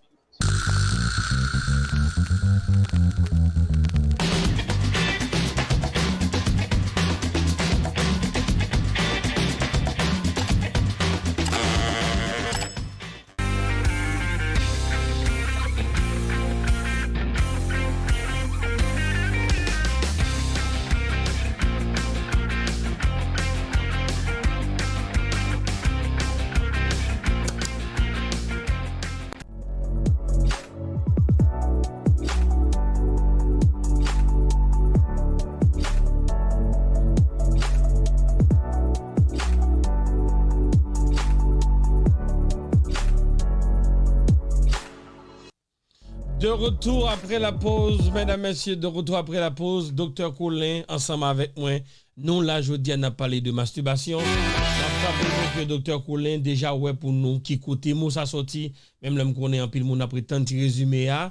De retour après la pause, medam, mesye, de retour après la pause, Doktè Colin ansanm avèk mwen. Nou la jodi a, n ap pale de mastibasyon. N ap raple nou ke Doktè Colin deja wè pou nou ki kote mo sa sòti, menm lè m konnen anpil moun ap ret tann ti rezime a.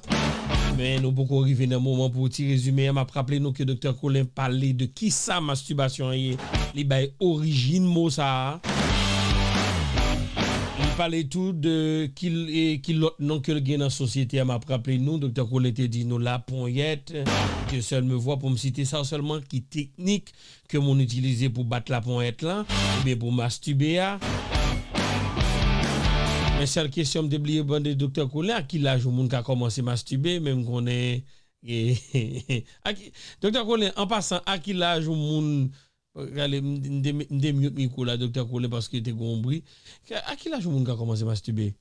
Men nou poko rive nan moman pou ti rezime a. M ap raple nou ke Doktè Colin pale de kisa mastibasyon an ye. Li bay orijin mo sa a. Li pale tou de ki, e, ki lòt non ke l gen nan sosyete a. M ap raple nou, Doktè Colin te di nou la ponyèt, Dieu seul me voit, pou m site sa sèlman, ki teknik ke moun itilize pou bat laponyèt lan, oubyen pou mastibe a. Men sèl kesyon m te bliye mande Doktè Colin, a ki laj yon moun ka kòmanse mastibe, men m konnen, e, a ki, Doktè Colin, an pasan, a ki laj yon moun, gade, m, m te, m te mute mikwo la, Doktè Colin, paske te gen yon bri. A ki laj yon moun ka kòmanse mastibe?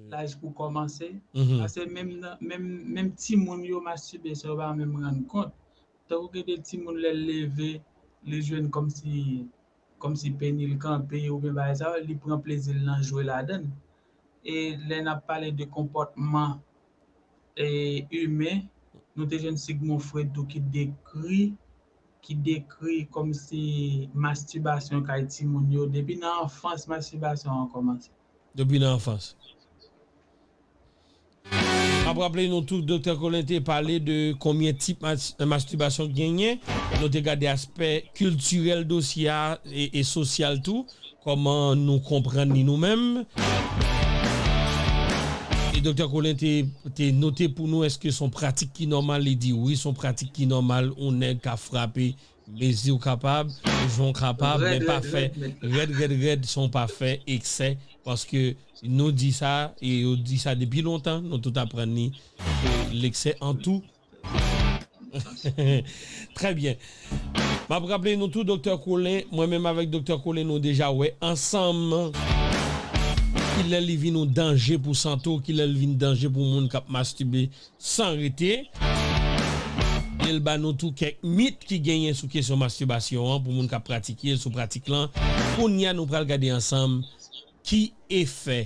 Laj pou kòmanse. Mhm. Paske menm nan, menm, menm timoun yo mastibe san yo pa menm rann kont. Tankou gen de timoun lè l leve, li jwenn kòmsi, kòmsi peni l kanpe oubyen bagay sa yo, li pran plezi l nan jwe ladan l. E lè n ap pale de konpòtman, e, imen, nou te jwenn Sigmund Freud tou ki dekri, ki dekri kòmsi mastibasyon kay timoun yo. Depi nan anfans, mastibasyon an kòmanse. Depi nan anfans. M ap raple nou tou, Doktè Colin te pale de konbyen tip mas-, mastibasyon genyen. Nou te gade aspè kiltirèl dosye a e, e sosyal tou. Kòman nou konprann li nou menm. E Doktè Colin te, te note pou nou, èske se yon pratik ki nòmal? Li di wi, se yon pratik ki nòmal, yon nèg ka frape mezi w kapab, jan w kapab, men pa fè rèd, rèd, rèd, san w pa fè eksè, paske nou di sa, e yo di sa depi lontan, nou tout aprann li, ke l'excès en tout. Trè byen. M ap raple nou tou, Doktè Colin, mwen menm avèk Doktè Colin, nou deja wè ansanm kilè li vin yon danje pou sante w, kilè li vin danje pou moun k ap mastibe san rete. E l ba nou tou kèk mit ki genyen sou kesyon mastibasyon an pou moun k ap pratike l, sou pratik lan. Kounye a, nou pral gade ansanm ki efè,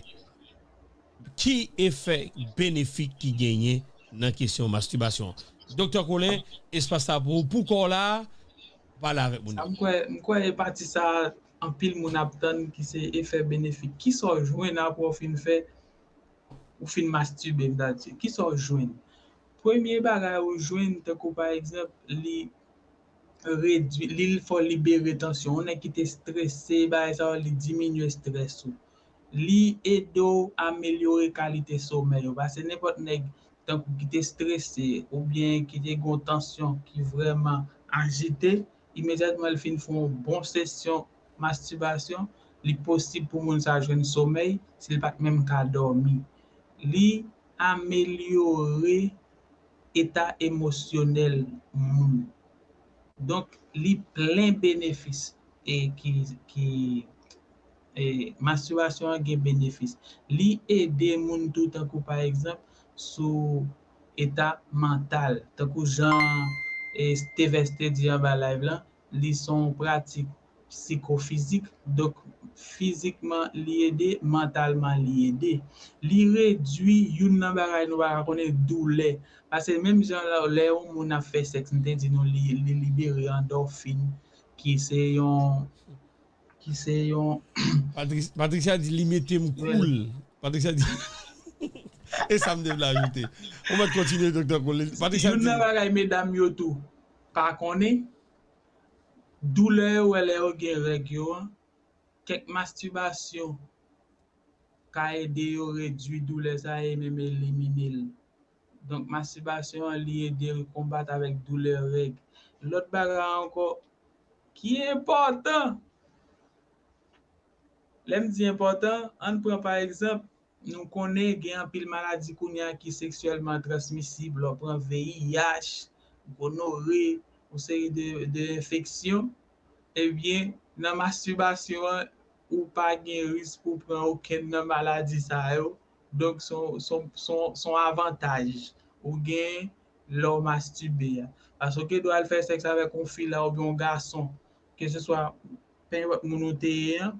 ki efè benefik ki genyen nan kesyon mastibasyon an. Doktè Colin, espas la pou ou, pou kò w la, pale avèk moun yo. M kwè, m kwè e pati sa anpil moun ap tann ki se efè benefik. Kisa w jwenn apre w fin fè, ou fin mastibe, m ta di? Kisa w jwenn? Premye bagay ou jwenn, tankou pa egzanp, li redui, li fè w libere tansyon. Yon nèg ki te strese, bagay sa yo, li diminye estrès ou. Li ede w amelyore kalite somèy ou. Paske nenpòt nèg, tankou ki te strese, oubyen ki te gen yon tansyon ki vrèman ajite, imedyatman l fin fè yon bon sesyon mastibasyon, li posib pou moun sa jwenn somèy, si l pa t menm ka dòmi. Li amelyore eta emosyonèl moun. Donk, li plen benefis e ki, ki, e, mastibasyon an gen benefis. Li ede moun tou, tankou pa egzanp, sou eta mantal. Tankou jan, e, Stevens te di anba live lan, li se yon pratik sikofizik. Donk, fizikman, li ede, mantalman, li ede. Li redui youn nan bagay nou pa ka konnen, doulè. Paske menm jan lè, lè yon moun ap fè sèks, m te di nou li, li libere andòfin, ki se yon, ki se yon Patris-, Patricia di li mete m cool. Patricia di, e sa m te vle ajoute. Ou mèt kontinye, Doktè Colin. Patricia di, youn nan bagay medam yo tou pa konnen, doulè yo wè lè yo gen règ yo an, kèk mastibasyon ka ede yo redui doulè sa e menm elimine l. Donk, mastibasyon an, li ede l konbat avèk doulè règ. Lòt bagay ankò ki enpòtan, lè m di enpòtan, ann pran pa egzanp, nou konnen gen anpil maladi kounye a ki seksyèlman transmisib, lè w pran V I H, gonore, yon seri de, de enfeksyon, ebyen, nan mastibasyon an, ou pa gen risk pou w pran okenn nan maladi sa yo. Donk, se yon, se yon, se yon, se yon avantaj ou gen lè w mastibe a. Paske w dwe al fè sèks avèk yon fi la oubyen yon gason, keseswa pe enpòt moun ou te ye an,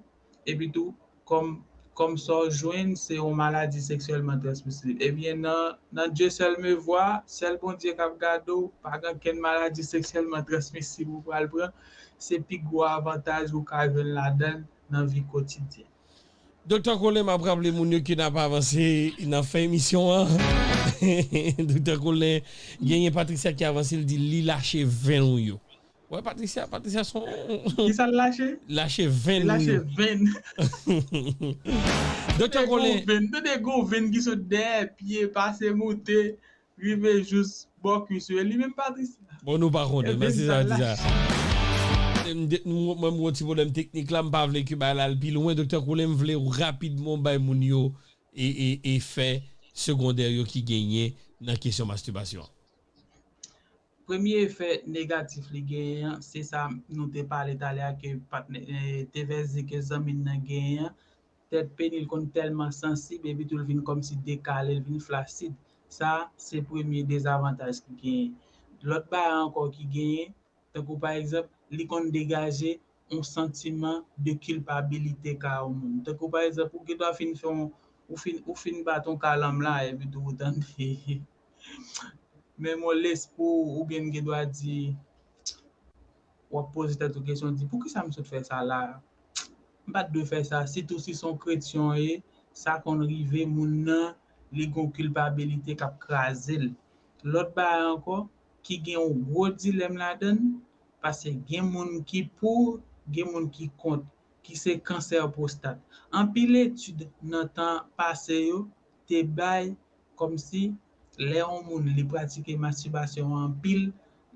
epi tou, kòm kòm sa w jwenn, se yon maladi seksyèlman transmisib. Ebyen, nan, nan Dieu seul me voit, sèl Bondye k ap gade w, pa gen okenn maladi seksyèlman transmisib ou pral pran. Se pi gwo avantaj ou ka jwenn ladan l nan vi kotidyen. Doktè Colin, m ap raple moun yo ke n ap avanse nan fen emisyon an. Doktè Colin, genyen Patricia ki avanse, l di li lache venn ou yo. Wè, Patricia, Patricia son. Kisa l lache? Lache venn ou yo. Lache venn. Doktè Colin. Tande gon venn, tande gon venn ki sot dèyè pye, pase moute, rive jous bò kwis yo. E li menm Patricia. Bon, nou pa konnen, men se sa di sa. Mwen, mwen, mwen, ti pwoblèm teknik la, m pa vle ke bagay la al pi lwen. Doktè Colin, m vle rapidman bay moun yo e, e, e fè segondè yo ki genyen nan kesyon mastibasyon an. Premye efè negatif li genyen an, se sa nou te pale talè a ke patnè, eh, Tevez di ke zanmi n nan genyen an, tèt peni l konn tèlman sansib epi tou l vin kòmsi dekale, l vin flasid. Sa, se premye dezavantaj ki genyen. Lòt bagay ankò ki genyen, tankou pa egzanp, li konn degaje yon santiman de kilpabilite ka yon moun. Tankou pa egzanp, ou gendwa fin fè yon, ou fin, ou fin bat yon kalanm la, epi tou ou tande menm yon lespri w, oubyen m gendwa di, w ap poze tèt ou kesyon, di, poukisa m sot fè sa la? M pa t dwe fè sa, sitou si se yon kretyen w ye, sa konn rive moun nan, li gen yon kilpabilite k ap kraze l. Lòt bagay ankò, ki gen yon gwo dilèm ladan l, paske gen moun ki pou, gen moun ki kont, ki se kansè pwostat. Anpil etid nan tan pase yo te bay kòmsi lè yon moun li pratike mastibasyon anpil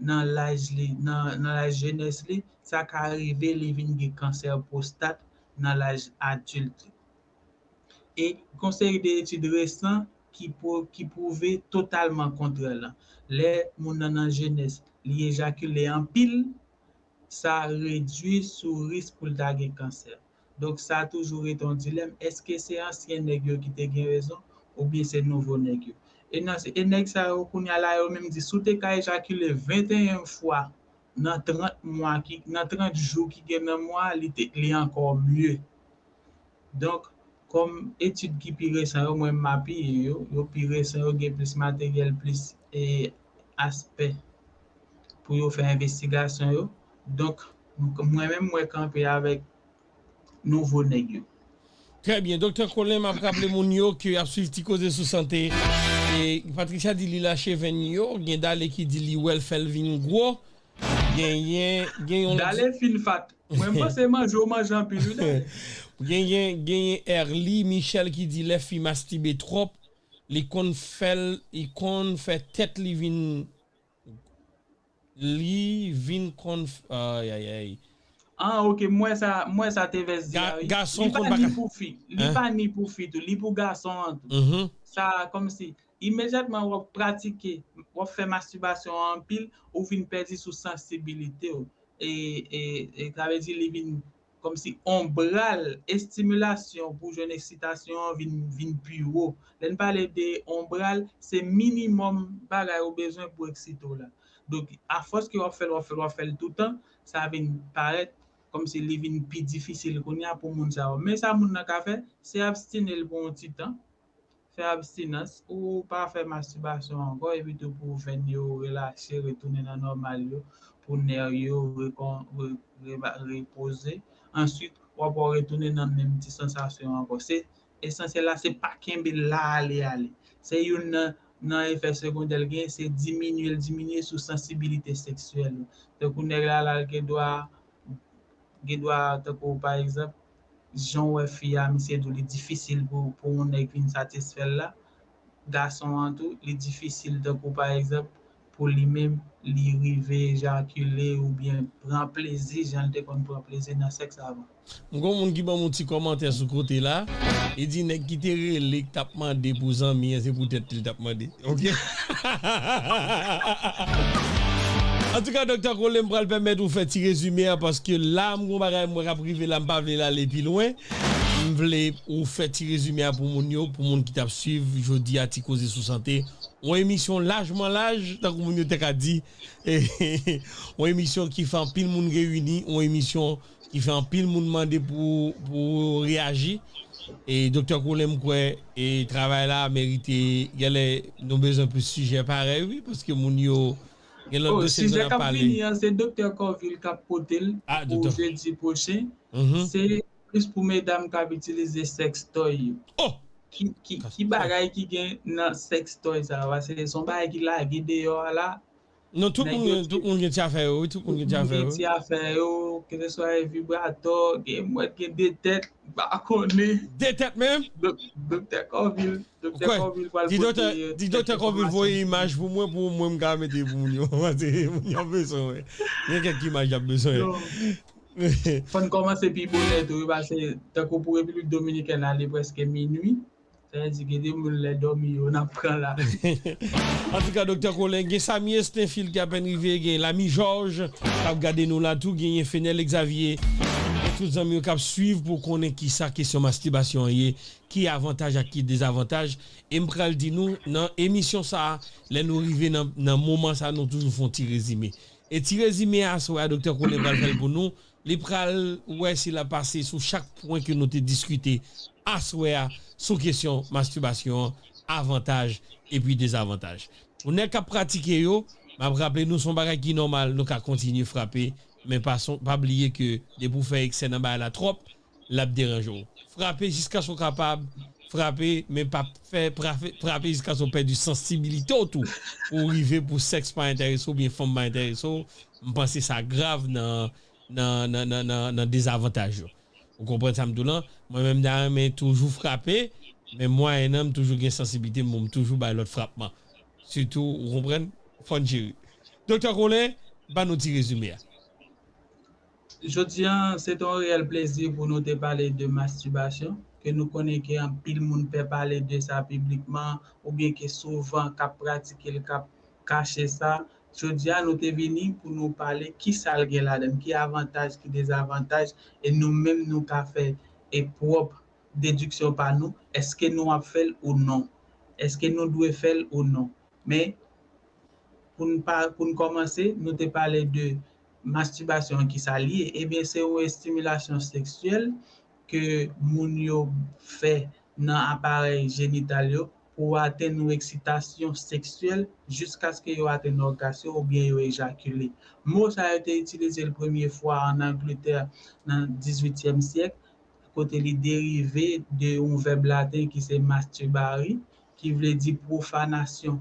nan laj li, nan, nan laj jenès li, sa ka rive li vin gen kansè pwostat nan laj adilt li. E gon seri de etid resan ki, ki pwouve totalman kontrè lan. Lè moun nan nan jenès, li ejakile anpil, sa redwi sou risk pou l ta gen kansè. Donk, sa toujou rete yon dilèm. Èske se ansyen nèg yo ki te gen rezon, oubyen se nouvo nèg yo? E nan, e nèg sa yo, kounye a la, yo menm di, si w te ka ejakile venteyen fwa nan trant mwa, ki, nan trant jou ki gen nan mwa, li te, li ankò mye. Donk, kòm etid ki pi resan yo, mwen m apiye yo, yo pi resan, yo gen plis materyèl, plis e, aspè pou yo fè envestigasyon yo. Donk, mwen menm, mwen kanpe avèk nouvo nèg yo. Trè byen. Doktè Colin, m ap raple moun yo ke y ap swiv Ti Koze sou Sante. E Patricia di li lache venn yo, gen Dale ki di li wè l fè l vin gwo. Genyen, gen yon. Dale fin fat. Mwen m panse manje w manje anpil wi Dale. Genyen, genyen Erly Michel ki di lè fi mastibe twòp, li konn fè l, li konn fè tèt li vin, li vin konn, ay, ay, ay. Ah, ok, m wè sa, m wè sa Tevez di a wi. Li pa ni pou fi, li pa ni pou fi tou, li pou gason an tou. Sa, kòmsi, imedyatman w ap pratike, w ap fè mastibasyon an anpil, ou vin pèdi sou sansibilite w. E, e, e sa vle di li vin kòmsi on bral, estimilasyon pou jwenn eksitasyon an vin, vin pi wo. Lè n pale de on bral, se minimòm bagay ou bezwen pou eksite w la. Donk, afòs ke w ap fè l, w ap fè l, w ap fè l toutan, sa vin parèt kòmsi li vin pi difisil kounye a pou moun sa yo. Men sa moun nan ka fè, se abstine l pou yon ti tan. Fè abstinans, ou pa fè mastibasyon ankò, epi tou pou venn yo relache, retounen nan nòmal yo, pou nè yo rekon, re, re, repoze. Answit, w ap retounen nan menm ti sansasyon ankò. Se esansyèl la, se pa kenbe l la ale, ale. Se youn nan, nan efè segondè l genyen, se diminye l, diminye sou sansibilite seksyèl ou. Tankou nèg la, la, l gendwa, gendwa, tankou pa egzanp, jan w wè fi a, misye di w li difisil pou, pou yon nèg vin satisfè l la, gason an tou, li difisil, tankou pa egzanp, pou li menm, li rive ejakile oubyen pran plezi jan l te konn pran plezi nan sèks avan. M gon moun ki ban m yon ti kòmantè sou kote la. Li di nèg ki te rele k t ap mande pou zanmi an, se pou tèt li l t ap mande. Ok. Antouka, Doktè Colin, m pral pèmèt ou fè ti rezime a, paske la, m gon bagay m wè k ap rive la, m pa vle l ale pi lwen. M vle ou fè ti rezime a pou moun yo, pou moun ki t ap swiv jodi a Ti Koze sou Sante. Yon emisyon lajman laj, tankou moun yo te ka di. Yon emisyon ki fè anpil moun reyini, yon emisyon ki fè anpil moun mande pou, pou reyaji. E Doktè Colin, m kwè, e travay la merite, genlè nou bezwen plis sijè parèy, wi, paske moun yo gen lòt dosye nou ap pale. Sijè k ap vini an, se Doktè Coville k ap pote l pou jedi pwochen. Se plis pou medam k ap itilize sextoy yo. Ki, ki, ki bagay ki gen nan sextoy sa yo? Paske se yon bagay ki lage deyò a la. Non, tout moun gen, tout moun gen ti afè yo, wi, tout moun gen ti afè yo. Tout moun gen ti afè yo, keseswa e vibratò, gen mwèt, gen de tèt, m pa konnen. De tèt menm? Dok-, Doktè Coville, Doktè Coville pral pote, di Doktè Coville voye imaj pou mwen, pou mwen m ka mete pou moun yo. Paske moun yo bezwen wè. Gen kèk imaj y ap bezwen wè. Fò n kòmanse pi bonè tou, wi, paske tankou pou Repiblik Dominikèn la, li prèske minui. Sa vle di gen de moun lè dòmi yo n ap pran la. Antouka, Doktè Colin, gen Samy Estenfil ki apèn rive, gen Lami Jòj k ap gade nou la tou, genyen Fenel Xavier. Gen tout zanmi yo k ap swiv pou konnen kisa kesyon mastibasyon an ye, ki avantaj ak ki dezavantaj. E m pral di nou, nan emisyon sa a, lè nou rive nan, nan moman sa a, nou toujou fè yon ti rezime. E ti rezime a, aswè a, Doktè Colin pral fè l pou nou. Li pral wè si l ap pase sou chak pwen ke nou te diskite aswè a sou kesyon mastibasyon an, avantaj epi dezavantaj. Pou nèg k ap pratike yo, m ap raple nou se yon bagay ki nòmal, nou ka kontinye frape, men pa son, pa bliye ke depi w fè eksè nan bagay la twòp, l ap deranje w. Frape jiskaske w kapab, frape, men pa fè frape, frape jiskaske w pèdi sansibilite w tou. Ou rive pou sèks pa enterese w oubyen fanm pa enterese w, m panse sa grav nan, nan, nan, nan, nan, nan dezavantaj yo. Ou konprann sa m di w lan? Mwen menm, m ta renmen toujou frape, men mwayen an, m toujou gen sansibilite m, bon, m toujou bay lòt frapman. Sitou, ou konprann, fò n jere. Doktè Colin, ban nou ti rezime a. Jodi a, se te yon reyèl plezi pou nou te pale de mastibasyon, ke nou konnen ke anpil moun pè pale de sa piblikman, oubyen ke souvan k ap pratike l, k ap kache sa. Jodi a, nou te vini pou nou pale kisa l gen ladan l, ki avantaj, ki dezavantaj, e nou menm nou ka fè e pwòp dediksyon pa nou, èske nou ap fè l ou non? Èske nou dwe fè l ou non? Men, pou n pa, pou n kòmanse, nou te pale de mastibasyon an, kisa l ye? Ebyen, se yon estimilasyon seksyèl ke moun yo fè nan aparèy jenital yo pou atenn yon eksitasyon seksyèl jiskaske yo atenn ògas yo oubyen yo ejakile. Mo sa yo te itilize l premye fwa ann Angletè nan dizuityèm syèk, kote li derive de yon vèb laten ki se masturbari, ki vle di pwofanasyon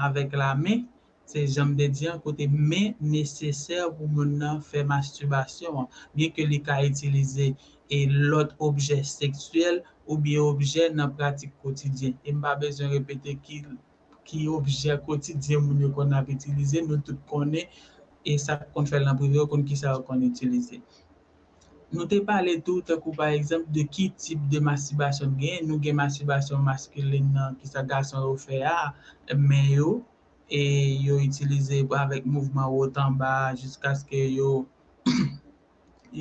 avèk lamen. Se jan m te di an, kote men nesesè pou moun nan fè mastibasyon an, byen ke li ka itilize e lòt objè seksyèl oubyen objè nan pratik kotidyen. E m pa bezwen repete ki, ki objè kotidyen moun yo konn ap itilize, nou tout konnen, e sa k konn fè l nan prive yo konn kisa yo konn itilize. Nou te pale tou, tankou pa egzanp, de ki tip de mastibasyon n genyen. Nou gen mastibasyon maskilin nan, kisa gason yo fè a, men yo, e yo itilize avèk mouvman wòt anba jiskaske yo,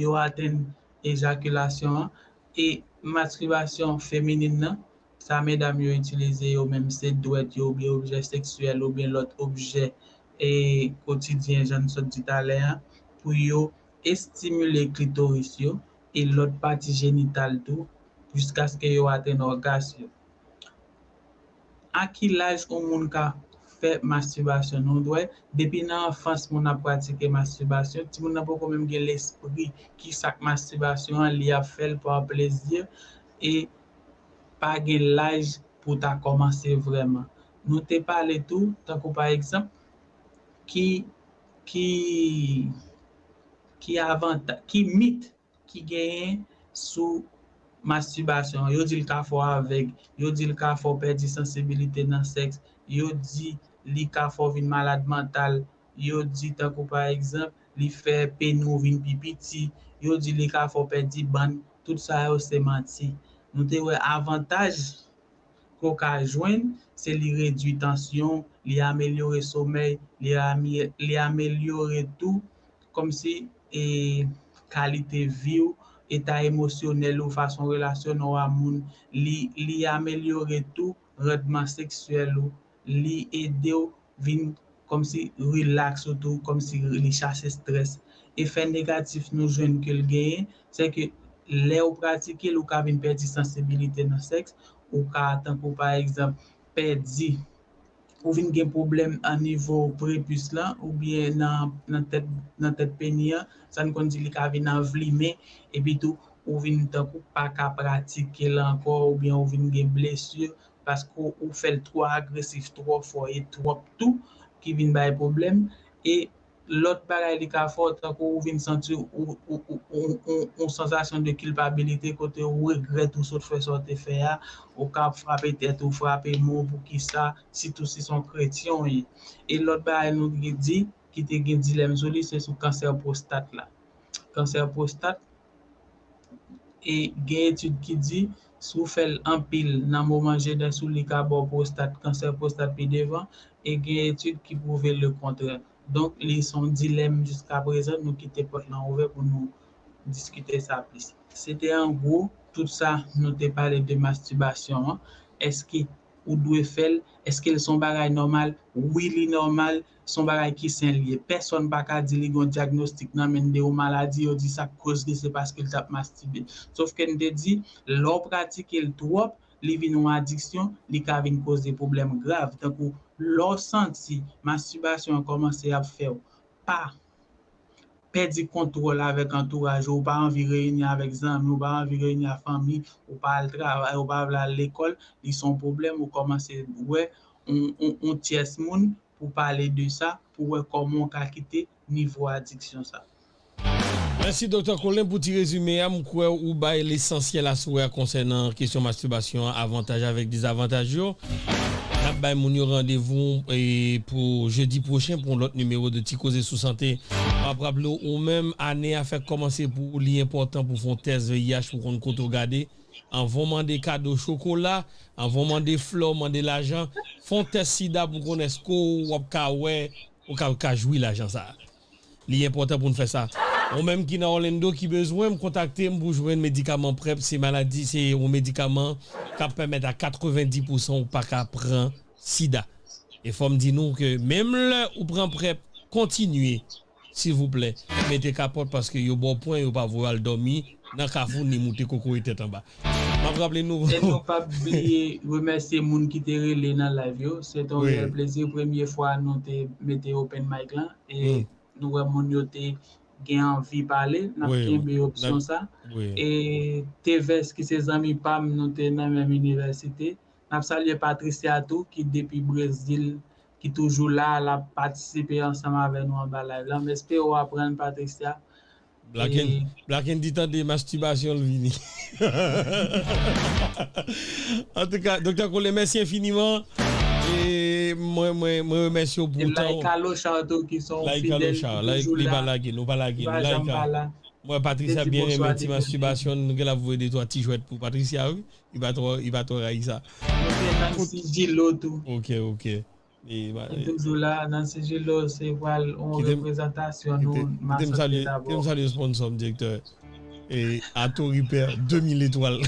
yo atenn ejakilasyon an. E mastibasyon feminin nan, sa medam yo itilize yo menm, se dwèt yo oubyen objè seksyèl oubyen lòt objè e kotidyen, jan n sot di talè a, pou yo estimile klitoris yo e lòt pati jenital tou, jiskaske yo atenn ògas yo. A ki laj yon moun ka fè mastibasyon? Nou wè, depi nan anfans moun ap pratike mastibasyon, timoun nan poko menm gen lespri kisa k mastibasyon an, li ap fè l pa plezi e pa gen laj pou ta kòmanse vrèman. Nou te pale tou, tankou pa egzanp, ki, ki, ki avanta-, ki mit ki genyen sou mastibasyon. Yo di l ka fè w avèg, yo di l ka fè w pèdi sansibilite nan sèks, yo di li ka fè w vin malad mantal, yo di tankou pa egzanp, li fè peni w vin pi piti, yo di li ka fè w pèdi bann, tout sa yo se manti. Nou te wè avantaj ke w ka jwenn, se li redui tansyon, li amelyore somèy, li ame-, li amelyore tou kòmsi, e, kalite vi w, eta emosyonèl ou, fason w relasyone w a moun, li, li amelyore tou randman seksyèl ou, li ede w vin kòmsi rilaks ou tou, kòmsi li chase estrès. Efè negatif nou jwenn ke l genyen, se ke Lè ou pratike l, ou ka vin pèdi sansibilite nan sèks, ou ka, tankou pa egzanp, pèdi, ou vin gen pwoblèm a nivo prepis lan, oubyen nan, nan tèt, nan tèt peni an, sa n konn di li ka vin anvlimen, epi tou, ou vin tankou pa ka pratike l ankò, oubyen ou vin gen blesi, paske ou fè l twò agresif, twò fò e twòp tou, ki vin bay pwoblèm. E lòt bagay li ka fè w, tankou ou vin santi ou, ou, ou, ou, ou, ou, ou sansasyon de kilpabilite kote ou regrèt ou sot fè sa w te fè a, ou ka ap frape tèt ou, frape men w, poukisa, sitou si se yon kretyen w ye. E lòt bagay nou te di, ki te gen dilèm sou li, se sou kansè pwostat la. Kansè pwostat, e gen etid ki di, si w fè l anpil nan moman jenès ou, li ka ba w pwostat, kansè pwostat pi devan, e gen etid ki pwouve lekontrè. Donk, li se yon dilèm jiskaprezan, nou kite pòt lan ouvè pou nou diskite sa plis. Se te an gwo, tout sa nou te pale de mastibasyon an. Èske ou dwe fè l? Èske l se yon bagay nòmal? Wi, li nòmal. Se yon bagay ki sen l ye. Pèsonn pa ka di li gen yon dyagnostik nan men l de yon maladi, yo di sa k koz li, se paske l t ap mastibe. Sòf ke n te di, lè w pratike l twòp, li vin yon adiksyon, li ka vin koze pwoblèm grav. Tankou lè w santi mastibasyon an kòmanse ap fè w pa pèdi kontwòl avèk antouraj ou, ou pa anvi reyini avèk zanmi, ou pa anvi reyini ak fanmi, ou pa al travay, ou pa vle al lekòl, li se yon pwoblèm, ou kòmanse wè yon, yon, yon tyès moun pou pale de sa, pou wè kòman w ka kite nivo adiksyon sa. Mèsi, Doktè Colin, pou ti rezime a. M kwè ou bay lesansyèl aswè a konsènan kesyon mastibasyon an, avantaj avèk dezavantaj yo. N ap bay moun yo randevou, e, pou jedi pwochen pou yon lòt nimewo de Ti Koze sou Sante. M ap raple w, ou menm, ane a fèk kòmanse pou ou, li enpòtan pou w fè yon tès V I H pou w konn kote w gade. Anvan w mande kado chokola, anvan w mande flè, w mande lajan, fè yon tès sida pou w konn èske w ap ka wè, ou ka, ka jwi lajan sa a. Li enpòtan pou n fè sa. Ou menm ki nan Orlando ki bezwen m, kontakte m pou jwenn medikaman PrEP. Se maladi, se yon medikaman k ap pèmèt a katrevenndis pousan ou pa ka pran sida. E fò m di nou ke menm lè ou pran PrEP, kontinye, silvouplè, mete kapòt paske yo ba w pwen, yo pa voye w al dòmi nan kafou ni moute kokoye tèt anba. M ap raple nou. E nou p ap bliye remèsye moun ki te rele nan live yo. Se te yon reyèl plezi. Premye fwa nou te mete open mic lan. E nou wè moun yo te gen anvi pale, n ap kenbe opsyon sa. E Tevès ki se zanmi pa m, nou te nan menm inivèsite. N ap salye Patricia tou, ki depi Brezil, ki toujou la, l ap patisipe ansanm avè nou anba live la. M espere w aprann, Patricia. Black N, Black N di tande mastibasyon l vini. Antouka, Doktè Colin, mèsi enfiniman. E mwen, mwen, mwen remèsye w pou tan w. Laïka Lochard tou, ki se yon fidèl ki toujou la. Li pa lage, nou pa lage. Li pa janm pa la. Mwen, Patricia byen renmen ti mastibasyon, nou gen l ap voye de twa ti jwèt pou Patricia, wi. Li pa twò, li pa twò rayi sa. Nou gen Nancy Gillot tou. Ok, ok. Li toujou la, Nancy Gillot, se pral yon reprezantasyon nou, Masòt Dezabò. Kite m salye sponsò m, direktè. E Ato Ripè, de mil etwal.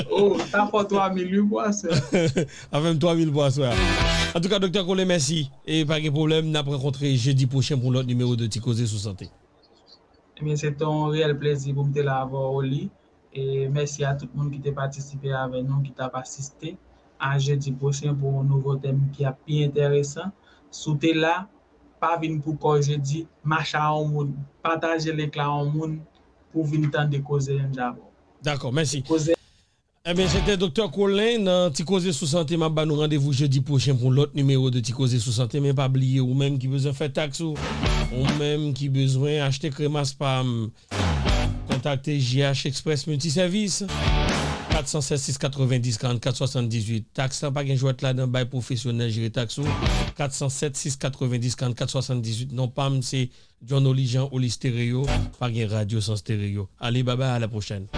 Oh, sa fè twa mil wi pou aswè. Sa fè m twa mil pou aswè a. Antouka, Doktè Colin, mèsi. E pa gen pwoblèm, n ap rankontre jedi pwochen pou yon lòt nimewo de Ti Koze sou Sante. Ebyen, se te yon reyèl plezi pou m te la avè w, Oli. E mèsi a tout moun ki te patisipe avè nou, ki t ap asiste a jedi pwochen pou yon nouvo tèm ki ap pi enteresan. Si w te la, pa vin pou kò w jedi, mache a yon moun, pataje link la a yon moun pou vin tande koze menm jan avè w. Dakò, mèsi. Koze. Ebyen, se te Doktè Colin nan Ti Koze sou Sante. M ap ba nou randevou jedi pwochen pou yon lòt nimewo de Ti Koze sou Sante. Men pa bliye, ou menm ki bezwen fè taks ou, ou menm ki bezwen achte kremas pa m, kontakte J H Express Multiservice, kat san sèt sis katrevendis karannkat swasanndizuit. Taks la pa gen jwèt ladan, bay pwofesyonèl jere taks ou. Kat san sèt sis katrevendis karannkat swasanndizuit. Non pa m, se John Olijan, Oli Stereo. Pa gen radyo san stereo. Ale, babay, à la prochaine.